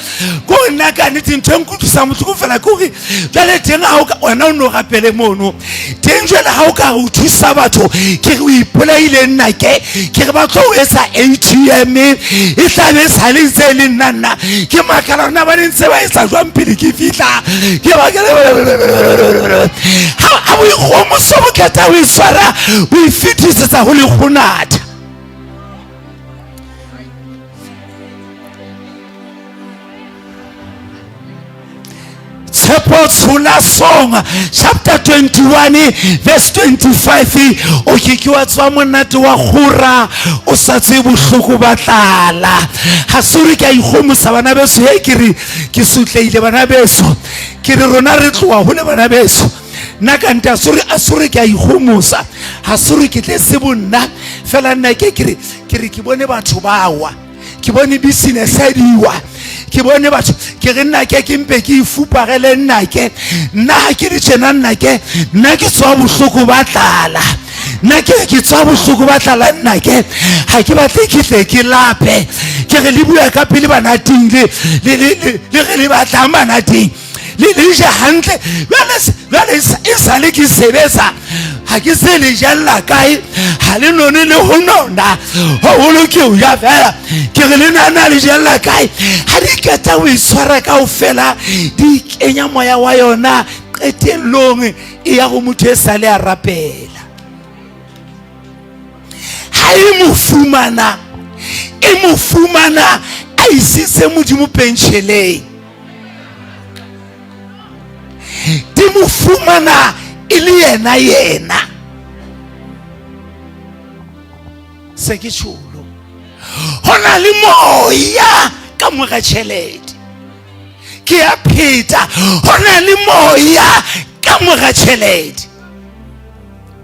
Kore nna ka nnete ntho e nkutlwisang bohloko fela ke hore jwale teng ha o ka, wena o no rapele mono teng, jwale ha o ka re o thusa batho, ke re o ipolaile nna ke, ke re ba tlo o etsa ATM e tla be e sa le ntse e le nna nna. Ke makala hore na ba ne ntse ba etsa jwang pele ke fihla. Ke makala ha boikgomoso bo qeta ho e tshwara, bo e fetisetsa ho lekgonatha. Tshepo Tshola Song chapter 21 verse 25 o ke ke wa tswa monate wa kgora o sa tsebe bohloko ba tlala ga se gore ke a ikgomosa bana beso he ke re ke sotleile bana beso ke re rona re tloa gole bana beso nna ka nte a se gore ke a ikgomosa ga se gore ke tletse bonna fela nna ke ke re ke re ke bone batho bawa ke bone business e diwa ke bone batho ke re nna ke ke mpe ke ifupagele nna ke nna ga ke di tjena nna ke nna ke tswa bohloko ba tlala nna ke ke tswa bohloko ba tlala nna ke ga ke batle ke tle ke lape ke re le bua ka pele banateng le le re le batlang banateng le le je hantle jwale jwale e sale ke sebetsa ga ke se le jella kae ga le none le go nona gogolo ke o ja fela ke re le nana le jella kae ga di keta o itshwara kao fela di kenya moya wa yona qetellong e ya go motho e sale a rapela ga e mo fumana e mo fumana a isitse modimo pentšheleng di mo fumana e le yena yena se ke tšholo go na le moya ka moga tšhelete ke ya pheta go na le moya ka moga tšhelete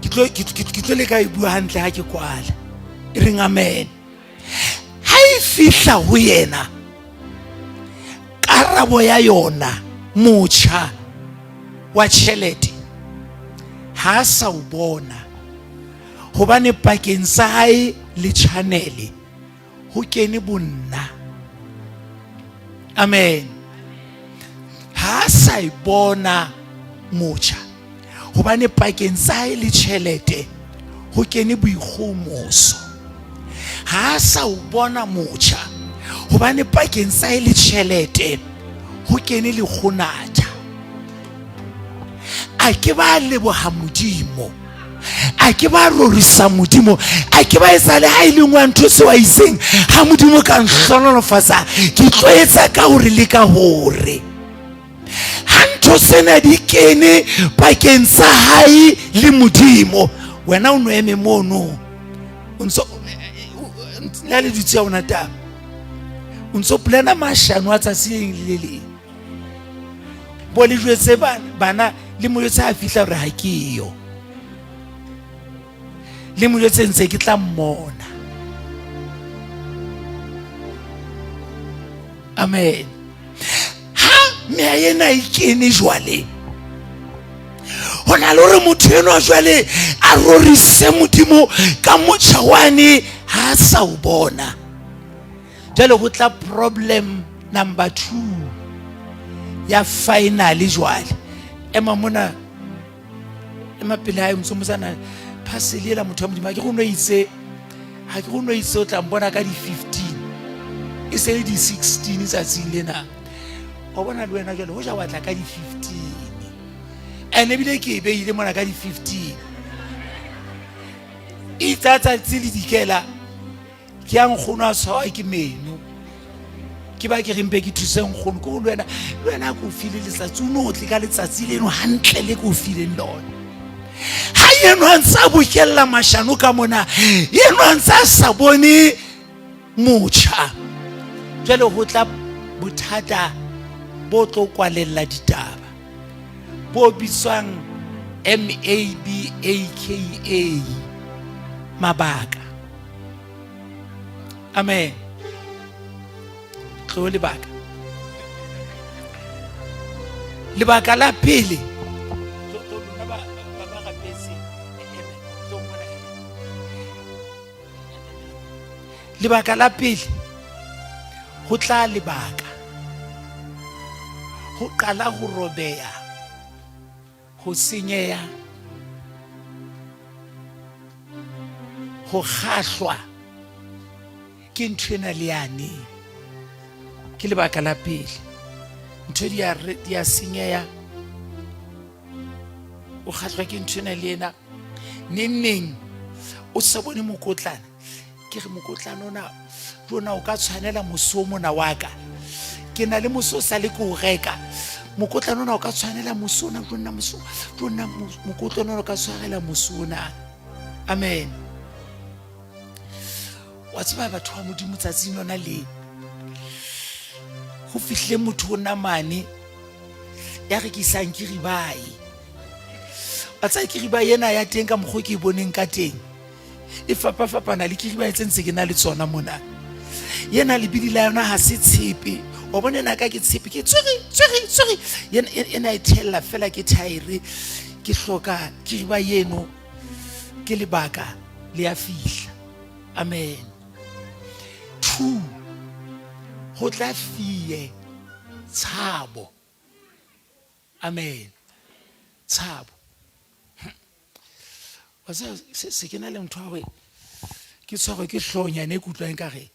ke tlo le ka e bua hantle ga ke kwala e reng amen ha e fihla ho yena karabo ya yona motjha wa tjhelete ha a sa o bona hobane pakeng sa hae le channel ho kene bonna amen ha a sa e bona motjha hobane pakeng tsa hae le tjhelete ho kene boikgomoso ha a sa o bona motjha hobane pakeng tsa hae le tjhelete ho kene lekgonatha a ke ba leboha modimo a ke ba rorisa modimo a ke ba etsa le ha e le nngwe ntho seo a itseng ha modimo ka nhlonolofatsa ke tlo etsa ka hore le ka hore ha ntho tsena di kene pakeng tsa hae le modimo wena o no eme mono o ntso le le dutse ya ona taba o ntso plana mashano a tsatsi le leng le leng bo le jwetse bana le mo jwetse a fihla gore ga ke yo le mo jwetse ntse ke tla mmona amen ha meya ena e kene jwale go na le gore motho enwa jwale a rorise modimo ka motšha wane ha a sa o bona jwale go tla problem number 2 ya finally jwale ema mona ema pele hae mosomosana phasele ela motho wa modimo ga ke go no itse ga ke go no itse o tla mbona ka di-15 e se le di-16 tsatsing lena wa bona le wena jale go ja wa tla ka di-15 and ebile ke e beile mona ka di-15 itsa tsatsi le dikela ke ya nkgono a tshwawa ke meno ke ba ke rempe ke thuse nkgono ko le wena le wena ke o file letsatsi o ne o tle ka letsatsi leno hantle le ke o fileng lone ha eno a ntse a bokella mashano ka mona eno a ntse a sa bone motjha jwale ho tla bothata bo tlo kwalella ditaba bo bitswang M-A-B-A-K-A mabaka amen tlo lebaka lebaka la pele lebaka la pele go tla lebaka go qala go robeya go senyeya go kgahlwa ke ntho ena le yane ke lebaka la pele ntho di a senyeya o kgahlwa ke ntho ena le ena neng neng o sa bone mokotlana ke re mokotlana ona ke ona o ka tshwanela moso o mona wa ka ke na le moso o sa le ke o reka Mokotlana ona o ka tshwanela mosi ona, jo nna mosi, jo nna mokotlana ona o ka tshwarela mosi ona. Amen. Wa tseba batho ba Modimo tsatsing lona le ho fihlile motho o namane ya rekisang kiribae. Wa tseba kiribae ena ya teng ka mokgwa o ke e boneng ka teng e fapafapana le kiribae tse ntse ke na le tsona mona. Yena lebidi la yona ha se tshepe. Wa bona ena ka ke tshepe ke tswere tswere tswere. Yena ena e thella fela ke thaere ke hloka kiribae eno ke lebaka le ya fihla. Amen. 2 ho tla fie tshabo. Amen. Tshabo. Wa tseba se ke na le ntho ya hore ke tshwarwe ke hlonyane e ke utlwang ekare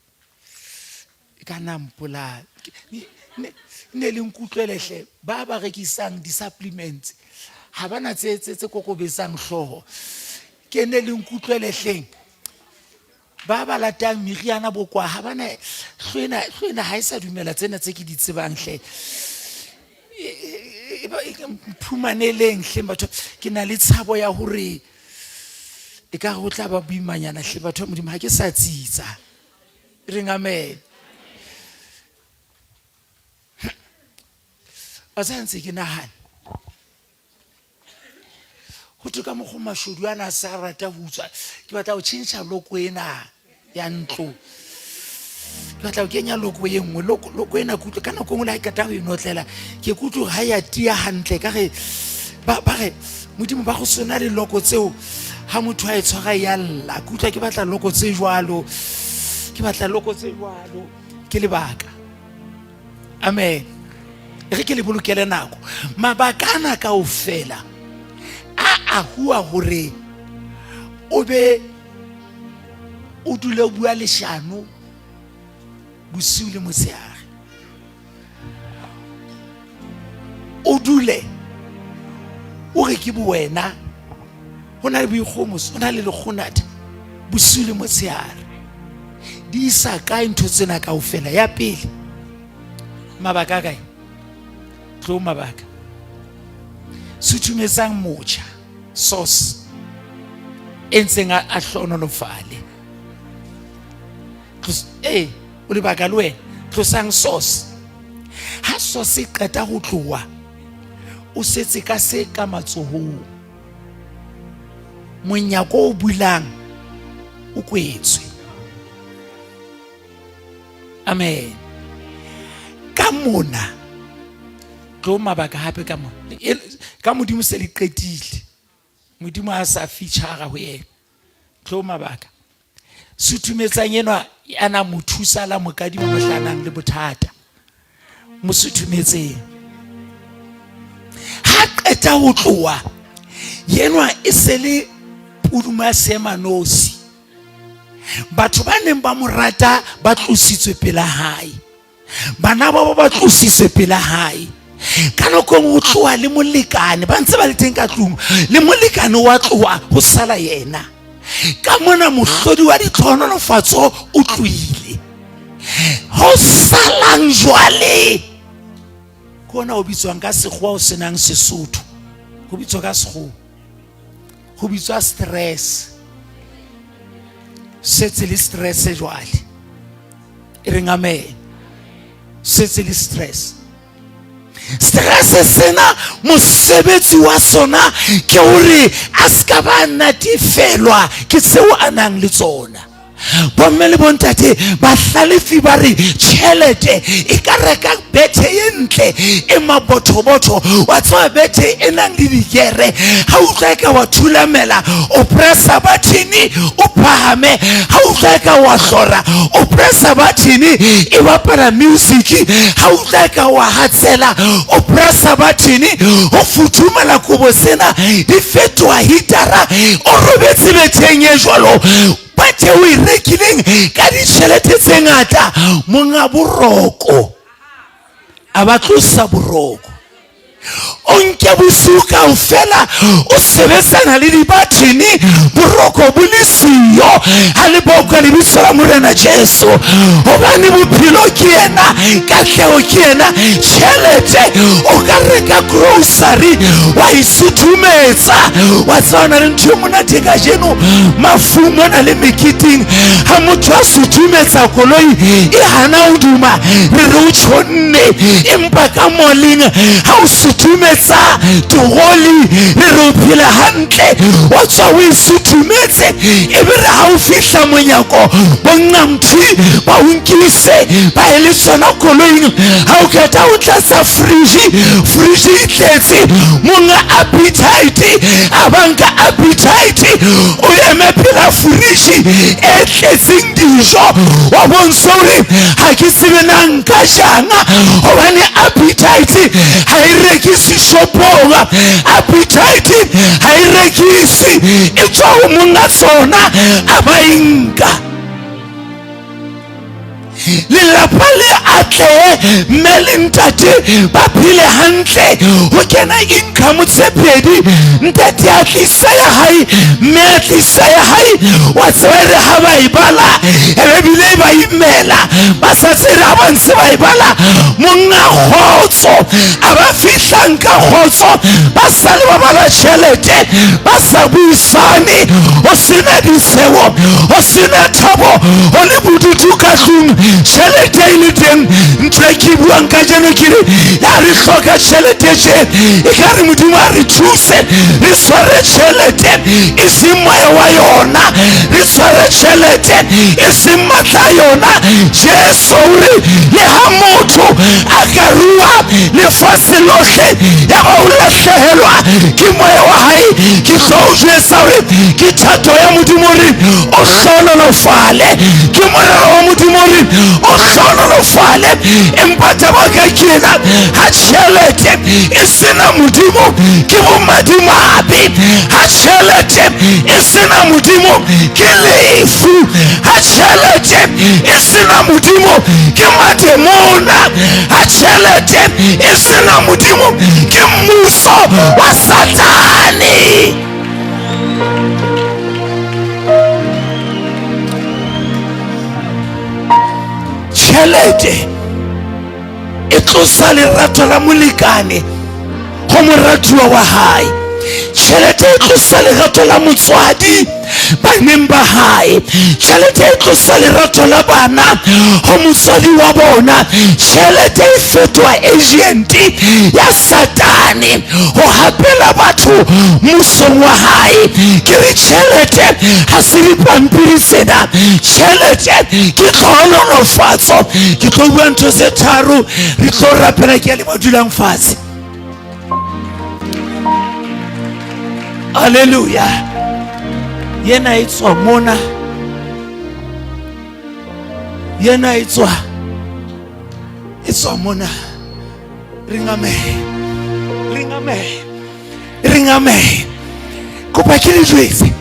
e ka nna mpolaya. Ne le nkutlwele hle ba ba rekisang di-supplements ha ba na tse tse tse kokobetsang hlooho. Ke ne le nkutlwele hleng ba ba latang meriana bokwa ha ba na hlwena hlwena ha e sa dumela tsena tse ke di tsebang hle. Mphumaneleng hle batho ke na le tshabo ya hore e ka re ho tla ba boimanyana hle batho ba Modimo ha ke sa tsitsa. E reng amen. Wa tseba ntse ke nahana ho thwe ka mokgwa mashodu ana a sa rata ho utswa ke batla ho tjhentjha loko ena ya ntlo ke batla ho kenya loko e nngwe loko ena ke utlwe ka nako e nngwe le ha ke qeta ho e notlela ke kutlwe hore ha ya tiya hantle ka re ba re modimo ba go sona le loko tseo ha motho a e tshwara ya lla ke utlwa ke batla loko tse jwalo ke batla loko tse jwalo ke lebaka amen e re ke le bolokele nako mabaka ana kaofela a ahuwa hore o be o dule o bua leshano bosiu le motshehare o dule o re ke bowena go na le boikgomoso o na le lekgonatha bosiu le motshehare di isa kae ntho tsena kaofela ya pele mabaka a kae tlo mabaka suthumetsang motjha source e ntseng a hlohonolofale ee o lebaka le wena tlosang source ha source e qeta ho tloha o setse ka se ka matsohong monyako o bulang o kwetswe amen ka mona tlo mabaka hape ka mona ka modimo se le qetile modimo a sa feature ho yena tlo mabaka suthumetsang enwa ya na mo thusa la mokadima mohlanang le bothata mo suthumetseng ha qeta ho tloha yenwa e se le puduma seemanosi batho ba neng ba mo rata ba tlositswe pela hae bana ba ba tlositswe pela hae ka nako engwe o tloha le molekane ba ntse ba le teng ka tlung le molekane wa tloha ho sala yena ka mona mohlodi wa ditlhohonolofatso o tlohile ho salang jwale ke ona o bitswang ka sekgowa o senang sesotho ho bitswa ka sekgowa ho bitswa stress setse le stress jwale e reng amen setse le stress stress sena mosebetsi wa sona ke hore a se ka ba natefelwa ke tseo a nang le tsona bomme le bontate bahlalefi ba re tšhelete e ka reka bethe ye ntle e mabothobotho wa tseba bethe e nang le dikere ga utlwa e ka wa thulamela o pressa bathini o phahame ga utlwa e ka wa hlora o pressa bathini e bapala music ga utlwa e ka wa hatsela o pressa bathini go futhumala kobo sena di fetoha hitara o robetse betheng e jwalo bethe o e rekileng ka ditšhelete tse ngata monga boroko a ba tlosa boroko. O nke bosiu kaofela o sebetsana le dibathene, boroko bo le siyo. Ha le bokwe lebitso la Morena Jesu, hobane bophelo ke yena, katleho ke yena. Tjhelete o ka reka grocery wa e suthumetsa, wa tseba ho na le ntho e monate kajeno mafung mona le meketeng. Ha motho a suthumetsa koloi e hana ho duma, re re o tjhonne, empa ka moleng ha o suthumetsa toroli re re o phela hantle, wa tswa o e suthumetse, e be re ha o fihla monyako bonqamthi ba o nkise ba e le tsona koloing. Ha o qeta o tlatsa fridge, fridge e tletse, monga appetite a banka appetite, o eme pela fridge e tletseng dijo, wa bontsha hore ha ke tsebe na nka jang, hobane appetite ha e rekise shopong, appetite ha e rekise, e tswa ho monga tsona a ba e nka. Lelapa le atlehe, mme le ntate ba phele hantle, ho kena income tse pedi, ntate a tlisa ya hae, mme a tlisa ya hae. Wa tseba re ha ba e bala, e be bile ba imela, ba sa tsebe ha ba ntse ba e bala, monga kgotso a ba fihlang ka kgotso, ba sale ba bala tjhelete, ba sa buisane, ho sena ditshebo, ho sena thabo, ho le bodutu ka tlung, tjhelete e le teng. Ntho e ke buang kajeno ke re, ya re hloka tjhelete tje, e ka re Modimo a re thuse re tshware tjhelete e seng moya wa yona, re tshware tjhelete e seng matla a yona. Jesu o re le ha motho a ka rua lefatshe lohle ya ba o lahlehelwa ke moya wa hae, ke tlo o jwetsa hore ke thato ya Modimo hore o hlohonolofale, ke morero wa Modimo hore o hlohonolofale. Empa taba ka ke ena, ha tjhelete e sena Modimo ke bomadimabe, ha tjhelete e sena Modimo ke lefu, ha tjhelete e sena Modimo ke mademona, ha tjhelete e sena Modimo ke mmuso wa Satane. Tjhelete e tlosa lerato la molekane ho moratuwa wa hae, tjhelete e tlosa lerato la motswadi baneng ba hae, tjhelete e tlosa lerato la bana ho motswadi wa bona, tjhelete e fetoha agent ya Satane ho hapela batho mmusong wa hae. Ke re tjhelete ha se dipampiri tsena, tjhelete ke tlhohonolofatso. Ke tlo bua ntho tse tharo, re tlo rapela. Ke ya le ba dulang fatshe. Haleluya. Yena e tswa mona, yena e tswa, e tswa mona. Re ngamehe, re ngamehe, re ngamehe. Kopa ke le jwetse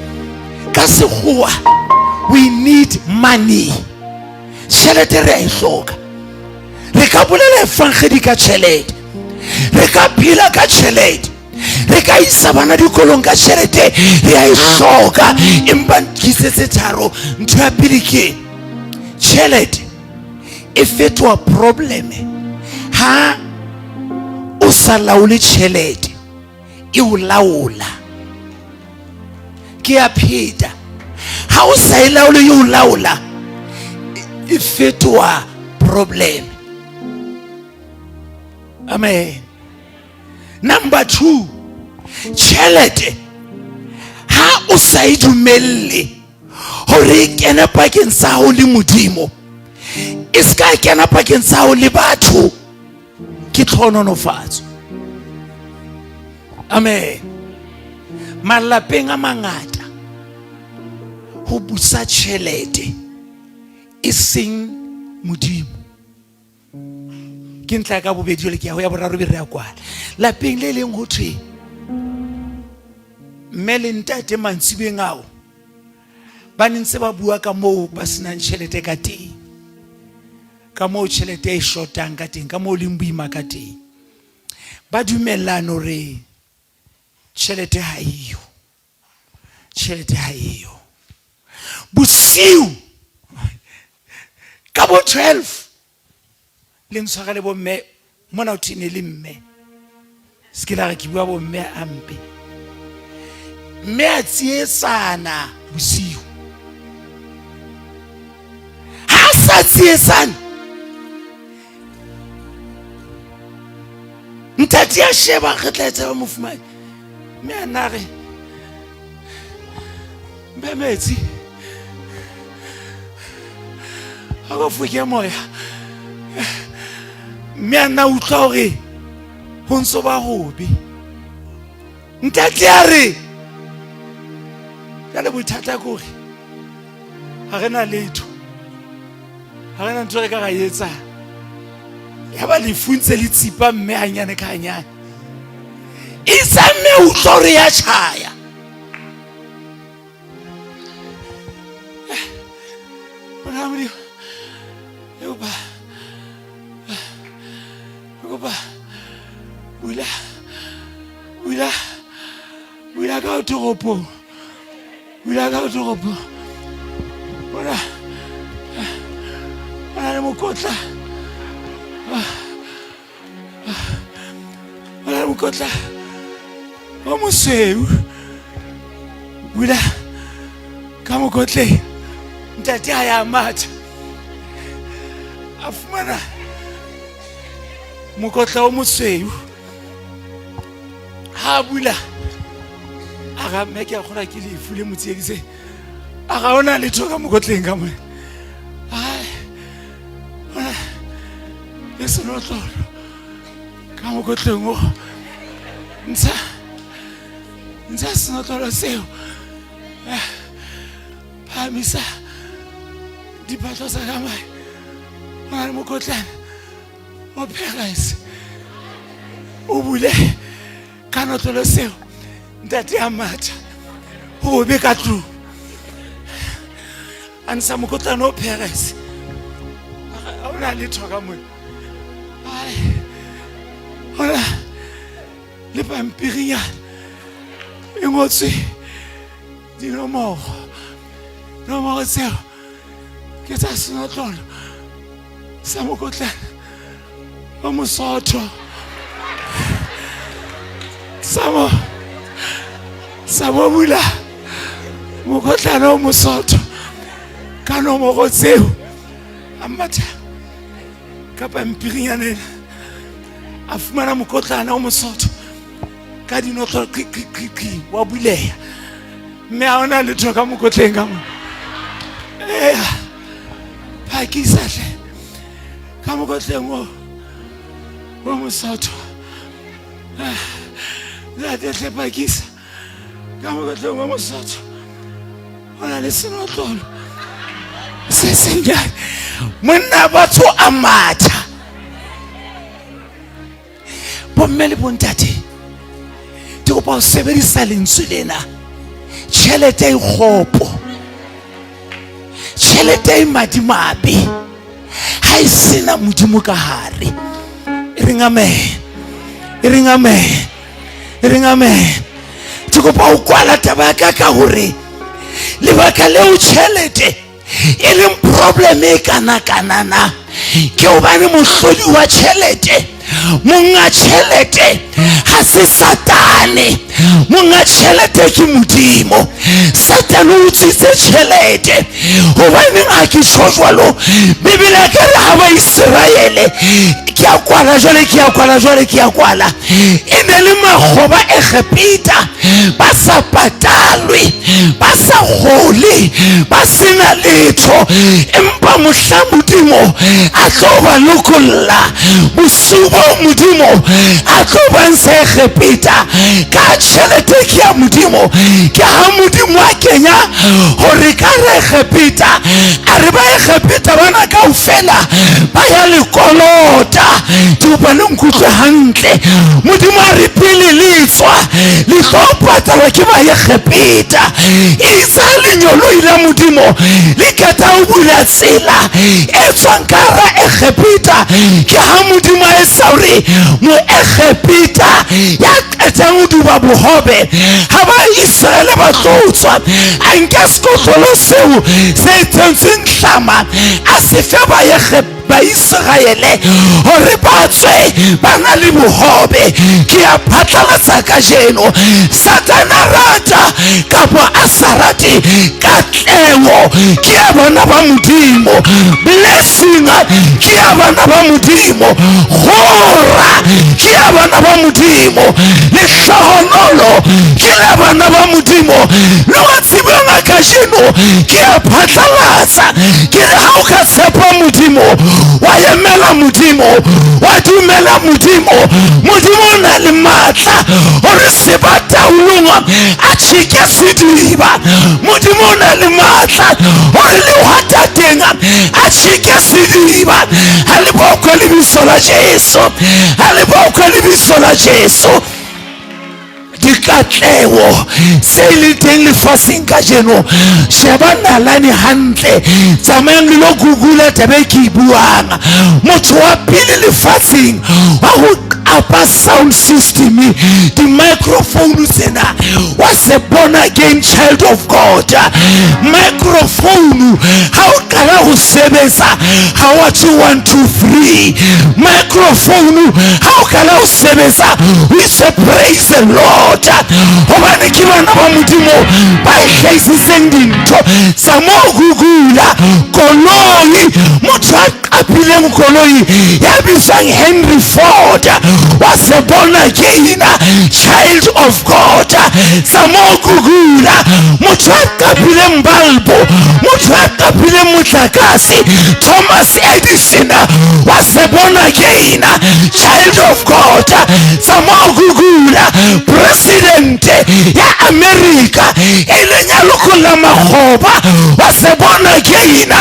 ka sekgowa, we need money. Tjhelete re a e hloka. Re ka bolela evangedi ka tjhelete, re ka phela ka tjhelete, re ka isa bana dikolong ka tjhelete, re a e hloka. Empa nkise tse tharo. Ntho ya pele ke tjhelete e fetoha problem ha o sa laole tjhelete, e o laola. Ke a pheta, ha o sa e laole e o laola, e fetoha problem. Amen. Number 2, tjhelete ha o sa e dumelle hore e kene pakeng tsa hao le Modimo, e se ka kena pakeng tsa hao le batho, ke tlhohonolofatso. Amen. Malapeng a mangata ho busa tjhelete e seng Modimo. Ke ntla ka bobedi, jwale ke ya ho ya boraro, be re ya kwala. Lapeng le leng ho thwe mme le ntate mantsibeng ao ba ne ntse ba bua ka moo ba senang tjhelete ka teng, ka moo tjhelete e shotang ka teng, ka moo leng boima ka teng. Ba dumellana hore tjhelete ha eyo. Tjhelete ha eyo. Bosiu ka bo 12 le ntshwarele bomme mona o thene le mme se ke la re ke bua bomme a mpe mme a tsietsana bosiu ha a sa tsietsane ntate a sheba re tla etsa ba mofumane mme a nna re mpe metsi a ko foke moya mme a nna utlwa gore go ntse ba gobe ntate a re jale bothata kore ga re na letho ga re na ntho re ka ra etsang ya ba lefu ntse le tsipa mme hanyane ka hanyane itse mme utlwa gore ya tšhaya Mona Modimo ke kopa ke kopa bula bula bula ka toropong bula ka toropong bona ona le mokotla ona le mokotla o mosweu bula ka mokotleng ntate a ya matha a fumana mokotla o mosweu ha a bula a ga mme ke a kgona ke lefu le mo tsieditse a ga ona letho ka mokotleng ka mone ona le senotlolo ka mokotleng o ntsha ntsha senotlolo seo phahamisa diphatlo tsa ka mae o na le mokotlana o pherese o bule ka notlolo seo ntate ya matha o be ka tlong a ntsha mokotlana o pherese ga o na letho ka mone ona le pampirinyana e ngotswe dinomoro nomoro tseo ke tsa senotlolo sa mokotlana o mosotho sa mo sa mo bula mokotlana o mosotho ka nomoro tseo a matha ka pampirinyana ena a fumana mokotlana o mosotho ka dinotlolo qi wa buleya mme a ona letho ka mokotleng ka mo ea phakisa hle ka mokotleng o o mosotho ntate hle phakisa ka mokotleng o mosotho o na le senotlolo se sennyane monna batho a matha bomme le bontate ke kopa ho sebedisa lentswe lena tjhelete e kgopo tjhelete e madimabe ha e sena modimo ka hare e reng amen e reng amen e reng amen ke kopa ho kwala taba ya ka ka hore lebaka leo tjhelete e leng problem e kana-kanana ke hobane mohlodi wa tjhelete monga tjhelete ha se satane monga tjhelete ke modimo satane o utswitse tjhelete hobaneng ha ke tjho jwalo bibele ya ka re ha baiseraele ke a kwala jwale ke a kwala jwale ke a kwala e ne le makgoba egepeta ba sa patalwe ba sa gole ba sena letho empa mohla modimo a tlo ba lokolla bosiu bo modimo a tlo ba ntsha egepeta ka tšhelete ke ya modimo ke ha modimo a kenya gore ka re egepeta a re ba egepeta bana kaofela ba ya lekolota. Ke kopa le nkutlwe hantle. Modimo a re pele le tswa le tlo patalwa ke Baegepeta. Itse ha lenyoloi la Modimo le qeta ho bula tsela e tswang ka hara Egepeta, ke ha Modimo a etsa hore Moegepeta ya qetang ho duba bohobe ha Baiseraele ba tlo tswa, a nke sekotlolo seo se tsentsweng hlama a se fe Baegepeta. Baiseraele hore ba tswe ba na le bohobe. Ke a phatlalatsa kajeno, Satane a rata kapa a sa rate, katleho ke ya bana ba Modimo, blessing ke ya bana ba Modimo, gora ke ya bana ba Modimo, lehlohonolo ke la bana ba Modimo. Le wa tsebeng kajeno, ke a phatlalatsa ke re ha o ka tshepa Modimo, wa emela Modimo, wa dumela Modimo, Modimo o na le matla gore seba taolong a tšhike sediba. Modimo o na le matla gore lehwatateng a tšhike sediba. Ha le bokwe lebitso la Jesu, ha le bokwe lebitso la Jesu. Dikatleho tse leng teng lefatsheng kajeno, sheba nalane hantle, tsamayang le lo google taba e ke e buang. Motho wa pele lefatsheng wa ho qapa sound system, di-microphone tsena, wa se born again child of God. Microphone ha o qala ho sebetsa ha wa tjho 1 2 3. Microphone ha o qala ho sebetsa o itse praise the Lord, hobane ke bana ba Modimo ba hlahisitseng dintho tsa mo google. Koloi, motho a qapileng koloi ya bitswang Henry Ford wa se born again child of God. Tsa mo google. Motho a qapileng balbo, motho a qapileng motlakase, Thomas Edison wa se born again child of God. Tsa mo google. President ya America e leng ya lokolla makgoba wa se born again.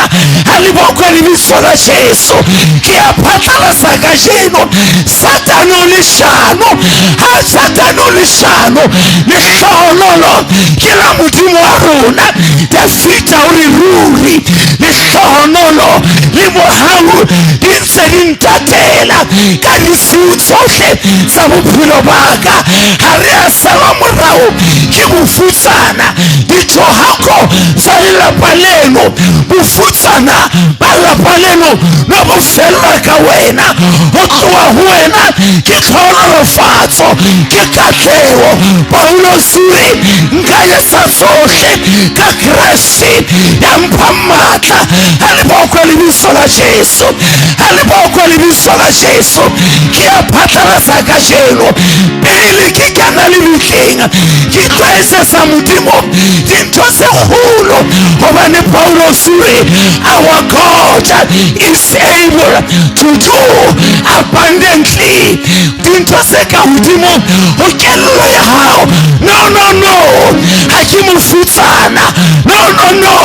Ha le bokwe lebitso la Jesu. Ke a phatlalatsa kajeno, Satane o leshano, ha Satane o leshano, lehlohonolo ke la Modimo wa rona. Dafita o re ruri lehlohonolo le mohau di ntse di ntatela ka disiu tsohle tsa bophelo ba ka. Ha re a salwa morao ke bofutsana, dithohako tsa lelapa leno, bofutsana ba lapa leno no bo fella ka wena. Ho tloha ho wena ke tlhohonolofatso, ke katleho. Paulos o re nka etsa tsohle ka Kreste ya mphang matla. Ha le bokwe lebitso la Jesu, ha le bokwe lebitso la Jesu. Ke a phatlalatsa kajeno, pele ke kena lebitleng ke tlo etsetsa Modimo dintho tse kgolo, hobane Paulos o re our God is able to do abundantly dintho tse ka hodimo ho kelello ya hao. No, no, no, ha ke mofutsana. No, no, no,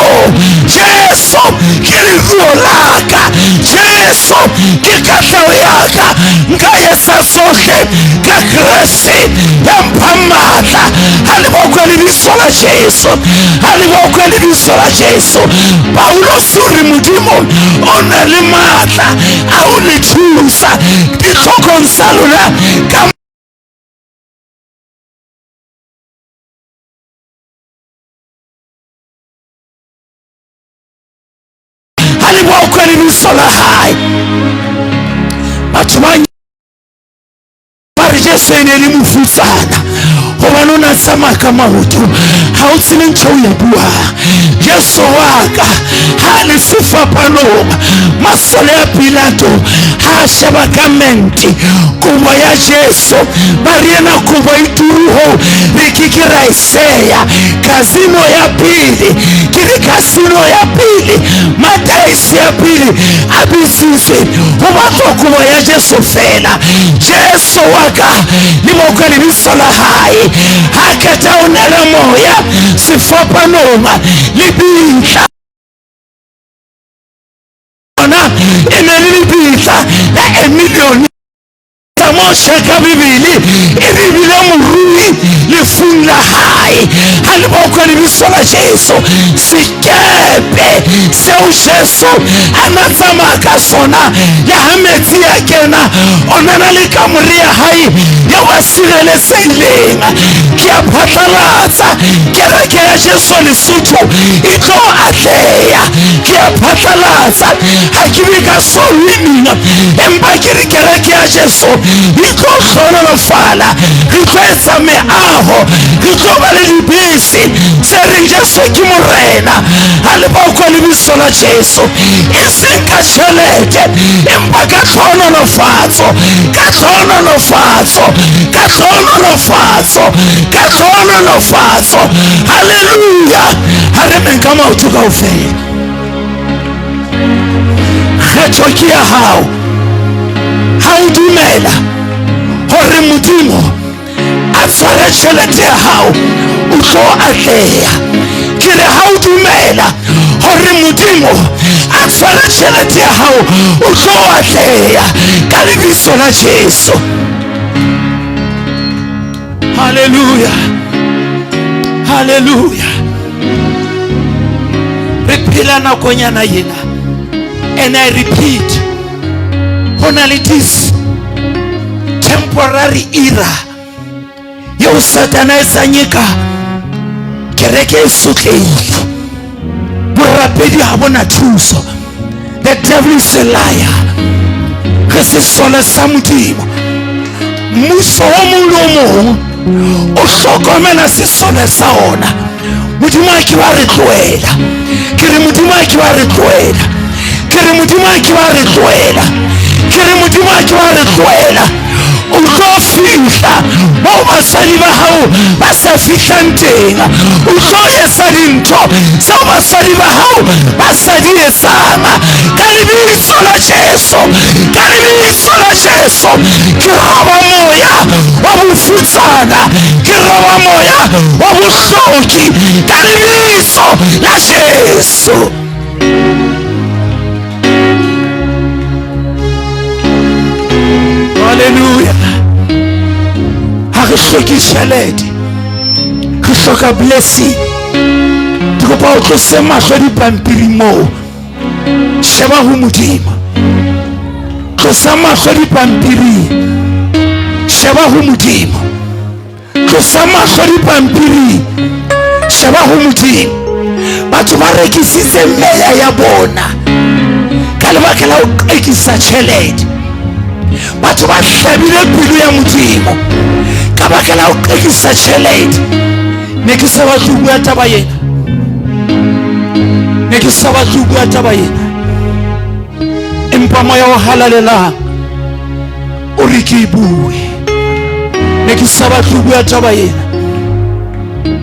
Jesu ke leruo la ka, Jesu ke katleho ya ka. Nka etsa tsohle ka Kreste ya mphang matla. Ha le bokwe lebitso la Jesu, ha le bokwe lebitso la Jesu. Paulos o re Modimo o na le matla a ho le thusa ditlhokong tsa lona ka ha le bokwe lebitso la hae. Batho ba ba re Jesu e ne le mofutsana hobane o na tsamaya ka maoto. Ha o tsebe ntho o e buang. Jesu wa ka ha le sefapanong, masole a Pilato ha a sheba ka mente kobo ya Jesu, ba re ena kobo e turu hoo re ke ke ra e seya. Casino ya pele, ke re casino ya pele, madaese ya pele a bitsitswe ho batlwa kobo ya Jesu fela. Jesu wa ka le bokwe lebitso la hae. Ha qeta ho nela moya sefapanong, lebitla lona e ne le lebitla la a million. Tsamoshe ka Bibele e re bile morui lefung la hae. Ha le bokwe lebitso la Jesu. Sekepe seo Jesu a na tsamaya ka sona le ha metsi a kena, o na na le kamore ya hae eo a sireletsehileng. Ke a phatlalatsa kereke ya Jesu Lesotho e tlo atleha. Ke a phatlalatsa ha ke be ka soul winning, empa ke re kereke ya Jesu e tlo hlohonolofala. Re tlo etsa meaho, re tlo ba le dibese tse reng Jesu ke Morena. Ha le bokwe lebitso la Jesu, e seng ka tjhelete, empa ka tlhohonolofatso, ka tlhohonolofatso, ka tlhohonolofatso, ka tlhohonolofatso. Haleluya! Ha re meng ka maoto kaofela. Kgetho ke ya hao. Ha o dumela hore Modimo a tshware tjhelete ya hao, o tlo atleha. Ke re ha o dumela hore Modimo a tshware tjhelete ya hao, o tlo atleha ka lebitso la Jesu. Haleluya, haleluya. Re phela nakonyana ena, and I repeat, ho na le this temporary era eo Satana e etsang eka kereke e sotlehile, borapedi ha bona thuso. The devil is a liar. Re sesole sa Modimo. Mmuso o mong le o mong o hlokomela sesole sa ona. Modimo a ke ba re tlohela. Ke re Modimo a ke ba re tlohela. Ke re Modimo a ke ba re tlohela. Ke re Modimo a ke ba re tlohela. O tlo fihla moo basadi ba hao ba sa fihlang teng. O tlo etsa dintho tseo basadi ba hao ba sa di etsang. Ka lebitso la Jesu, ka lebitso la Jesu, ke roba moya wa bofutsana, ke roba moya wa bohloki ka lebitso la Jesu. Haleluya. Ha re hloke tjhelete, re hloka blessing. Ke kopa o tlose mahlo dipampiring moo, sheba ho Modimo. Tlosa mahlo dipampiring, sheba ho Modimo. Tlosa mahlo dipampiring, sheba ho Modimo. Batho ba rekisitse meya ya bona ka lebaka la ho qekisa tjhelete. Batho ba hlabile pelo ya Modimo ka baka la ho qekisa tjhelete. Ne ke sa batle ho bua taba ena, ne ke sa batle ho bua taba ena, empa moya o halalelang o re ke e bue. Ne ke sa batle ho bua taba ena,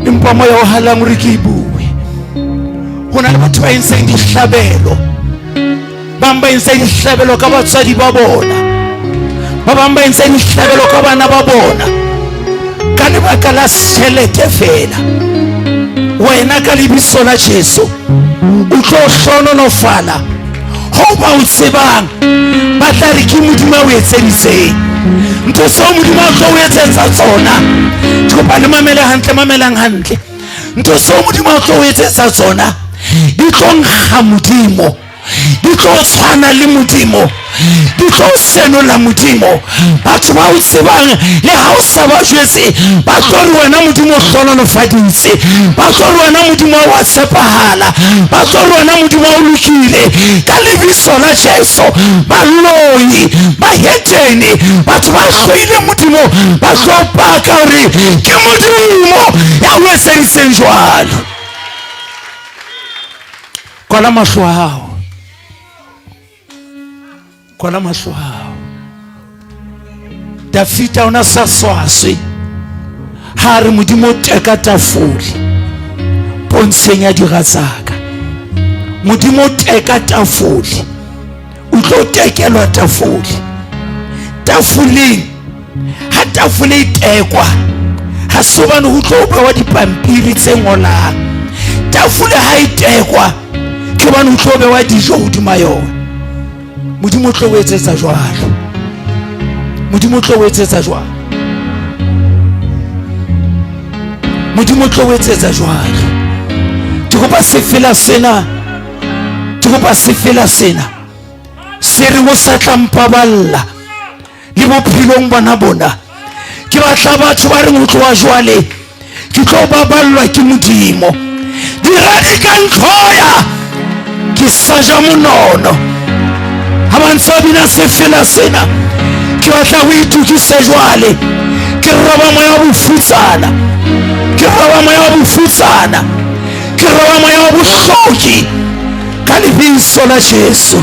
empa moya o halalelang o re ke e bue. Ho na le batho ba entseng dihlabelo, bang ba entse dihlabelo ka batswadi ba bona, ba bang ba entse dihlabelo ka bana ba bona ka lebaka la tjhelete fela. Wena ka lebitso la Jesu o tlo hlohonolofala ho ba o tsebang, ba tla re ke Modimo a o etseditseng ntho tseo Modimo a tlo o etsetsa tsona. Ke kopa le mamele hantle, mamelang hantle. Ntho tseo Modimo a tlo o etsetsa tsona di tlo nkga Modimo, di tlo tshwana le Modimo, di tlo senola Modimo. Batho ba o tsebang le ha o sa ba jwetse, ba tlo re wena Modimo o hlohonolofaditse, ba tlo re wena Modimo wa tshepahala, ba tlo re wena Modimo o lokile. Ka lebitso la Jesu, baloi, bahetene, batho ba hloile Modimo ba tlo paka hore ke Modimo ya o etseditseng jwalo. Kwala mahlo a hao, kwala mahlo a hao. Dafita o na sa swaswe ha re Modimo o teka tafole pontsheng ya dira tsaka. Modimo o teka tafole, o tlo tekelwa tafole. Tafoleng, ha tafole e tekwa, ha se hobane ho tlo bewa dipampiri tse ngolang. Tafole ha e tekwa ke hobane ho tlo bewa dijo hodima yona. Modimo o tlo o etsetsa jwalo. Modimo o tlo o etsetsa jwalo. Modimo o tlo o etsetsa jwalo. Ke kopa sefela sena, ke kopa sefela sena se re o sa tla mpaballa le bophelong bona bona. Ke batla batho ba reng ho tloha jwale ke tlo baballwa ke Modimo. Dira di ka ntlhoya, ke sa ja monono. Ha ba ntse ba bina sefela sena, ke batla ho itokise jwale. Ke roba moya wa bofutsana, ke roba moya wa bofutsana, ke roba moya wa bohloki ka lebitso la Jesu.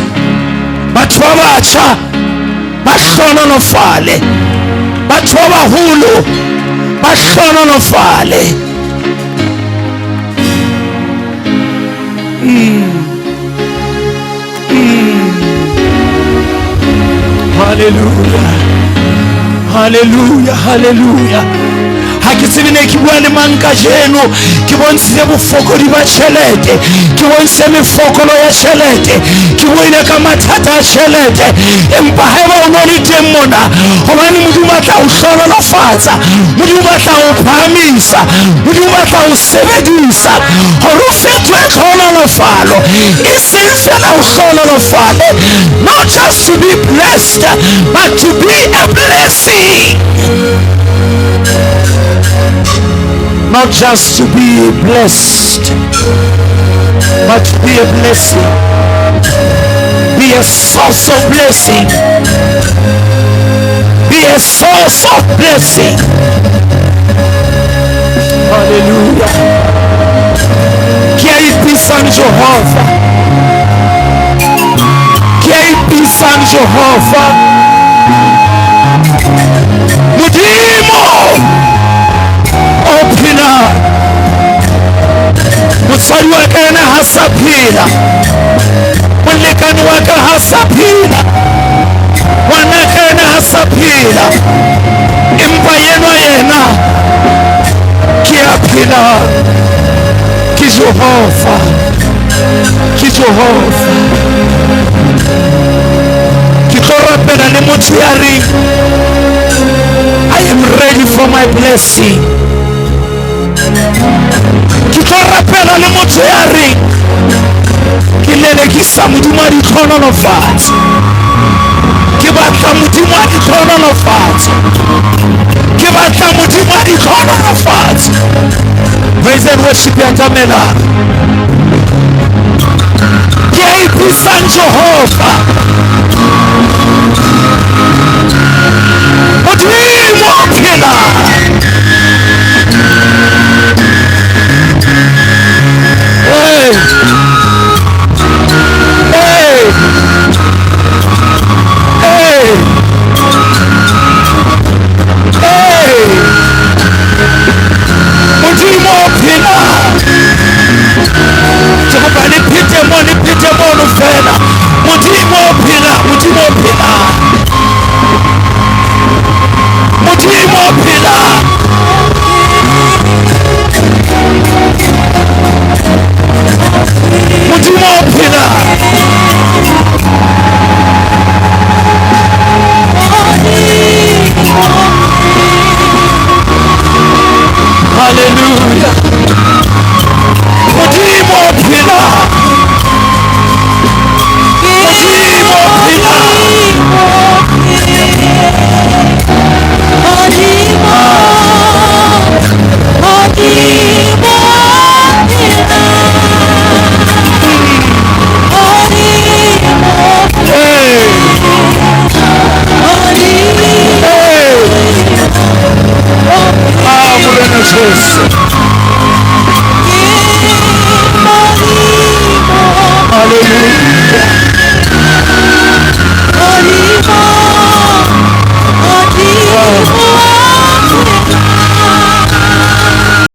Batho ba batjha ba hlohonolofale, batho ba baholo ba hlohonolofale. Hallelujah, hallelujah, hallelujah. Ha ke tsebe ne ke bua le mang kajeno. Ke bontshitse bofokodi ba tjhelete, ke bontshitse mefokolo ya tjhelete, ke buile ka mathata a tjhelete. Empa haeba o no le teng mona, hobane Modimo a tla o hlohonolofatsa, Modimo a tla o phahamisa, Modimo a tla o sebedisa hore o fetohe tlhohonolofalo, e seng fela o hlohonolofale, not just to be blessed, but to be a blessing. Not just to be blessed, but to be a blessing. Be a source of blessing. Be a source of blessing. Hallelujah. Ke a ipisang Jehova. Ke a ipisang Jehova. Modimo o phelang. Motswadi wa ka yena ha sa phela, molekane wa ka ha sa phela, ngwana ka yena ha sa phela, empa yenwa yena ke a phela. Ke Jehova, ke Jehova. Ke tlo rapela le motho ya reng I am ready for my blessing. Ke tlo rapela le motho ya reng ke lelekisa Modimo a ditlhohonolofatso. Ke batla Modimo a ditlhohonolofatso. Ke batla Modimo a ditlhohonolofatso. Praise and worship ya tamela. Ke a ipisang Jehova. Modimo o phelang. Hey. Hey. Hey. Hey. Modimo o phelang. Ke kopa le phete mo, le phete mono fela. Modimo o phelang, Modimo o phelang. Modimo o phelang. Modimo o phelang. Hallelujah. Modimo o phelang. Modimo o phelang. Hey. Hey. Ah, Morena Jesu. Hallelujah.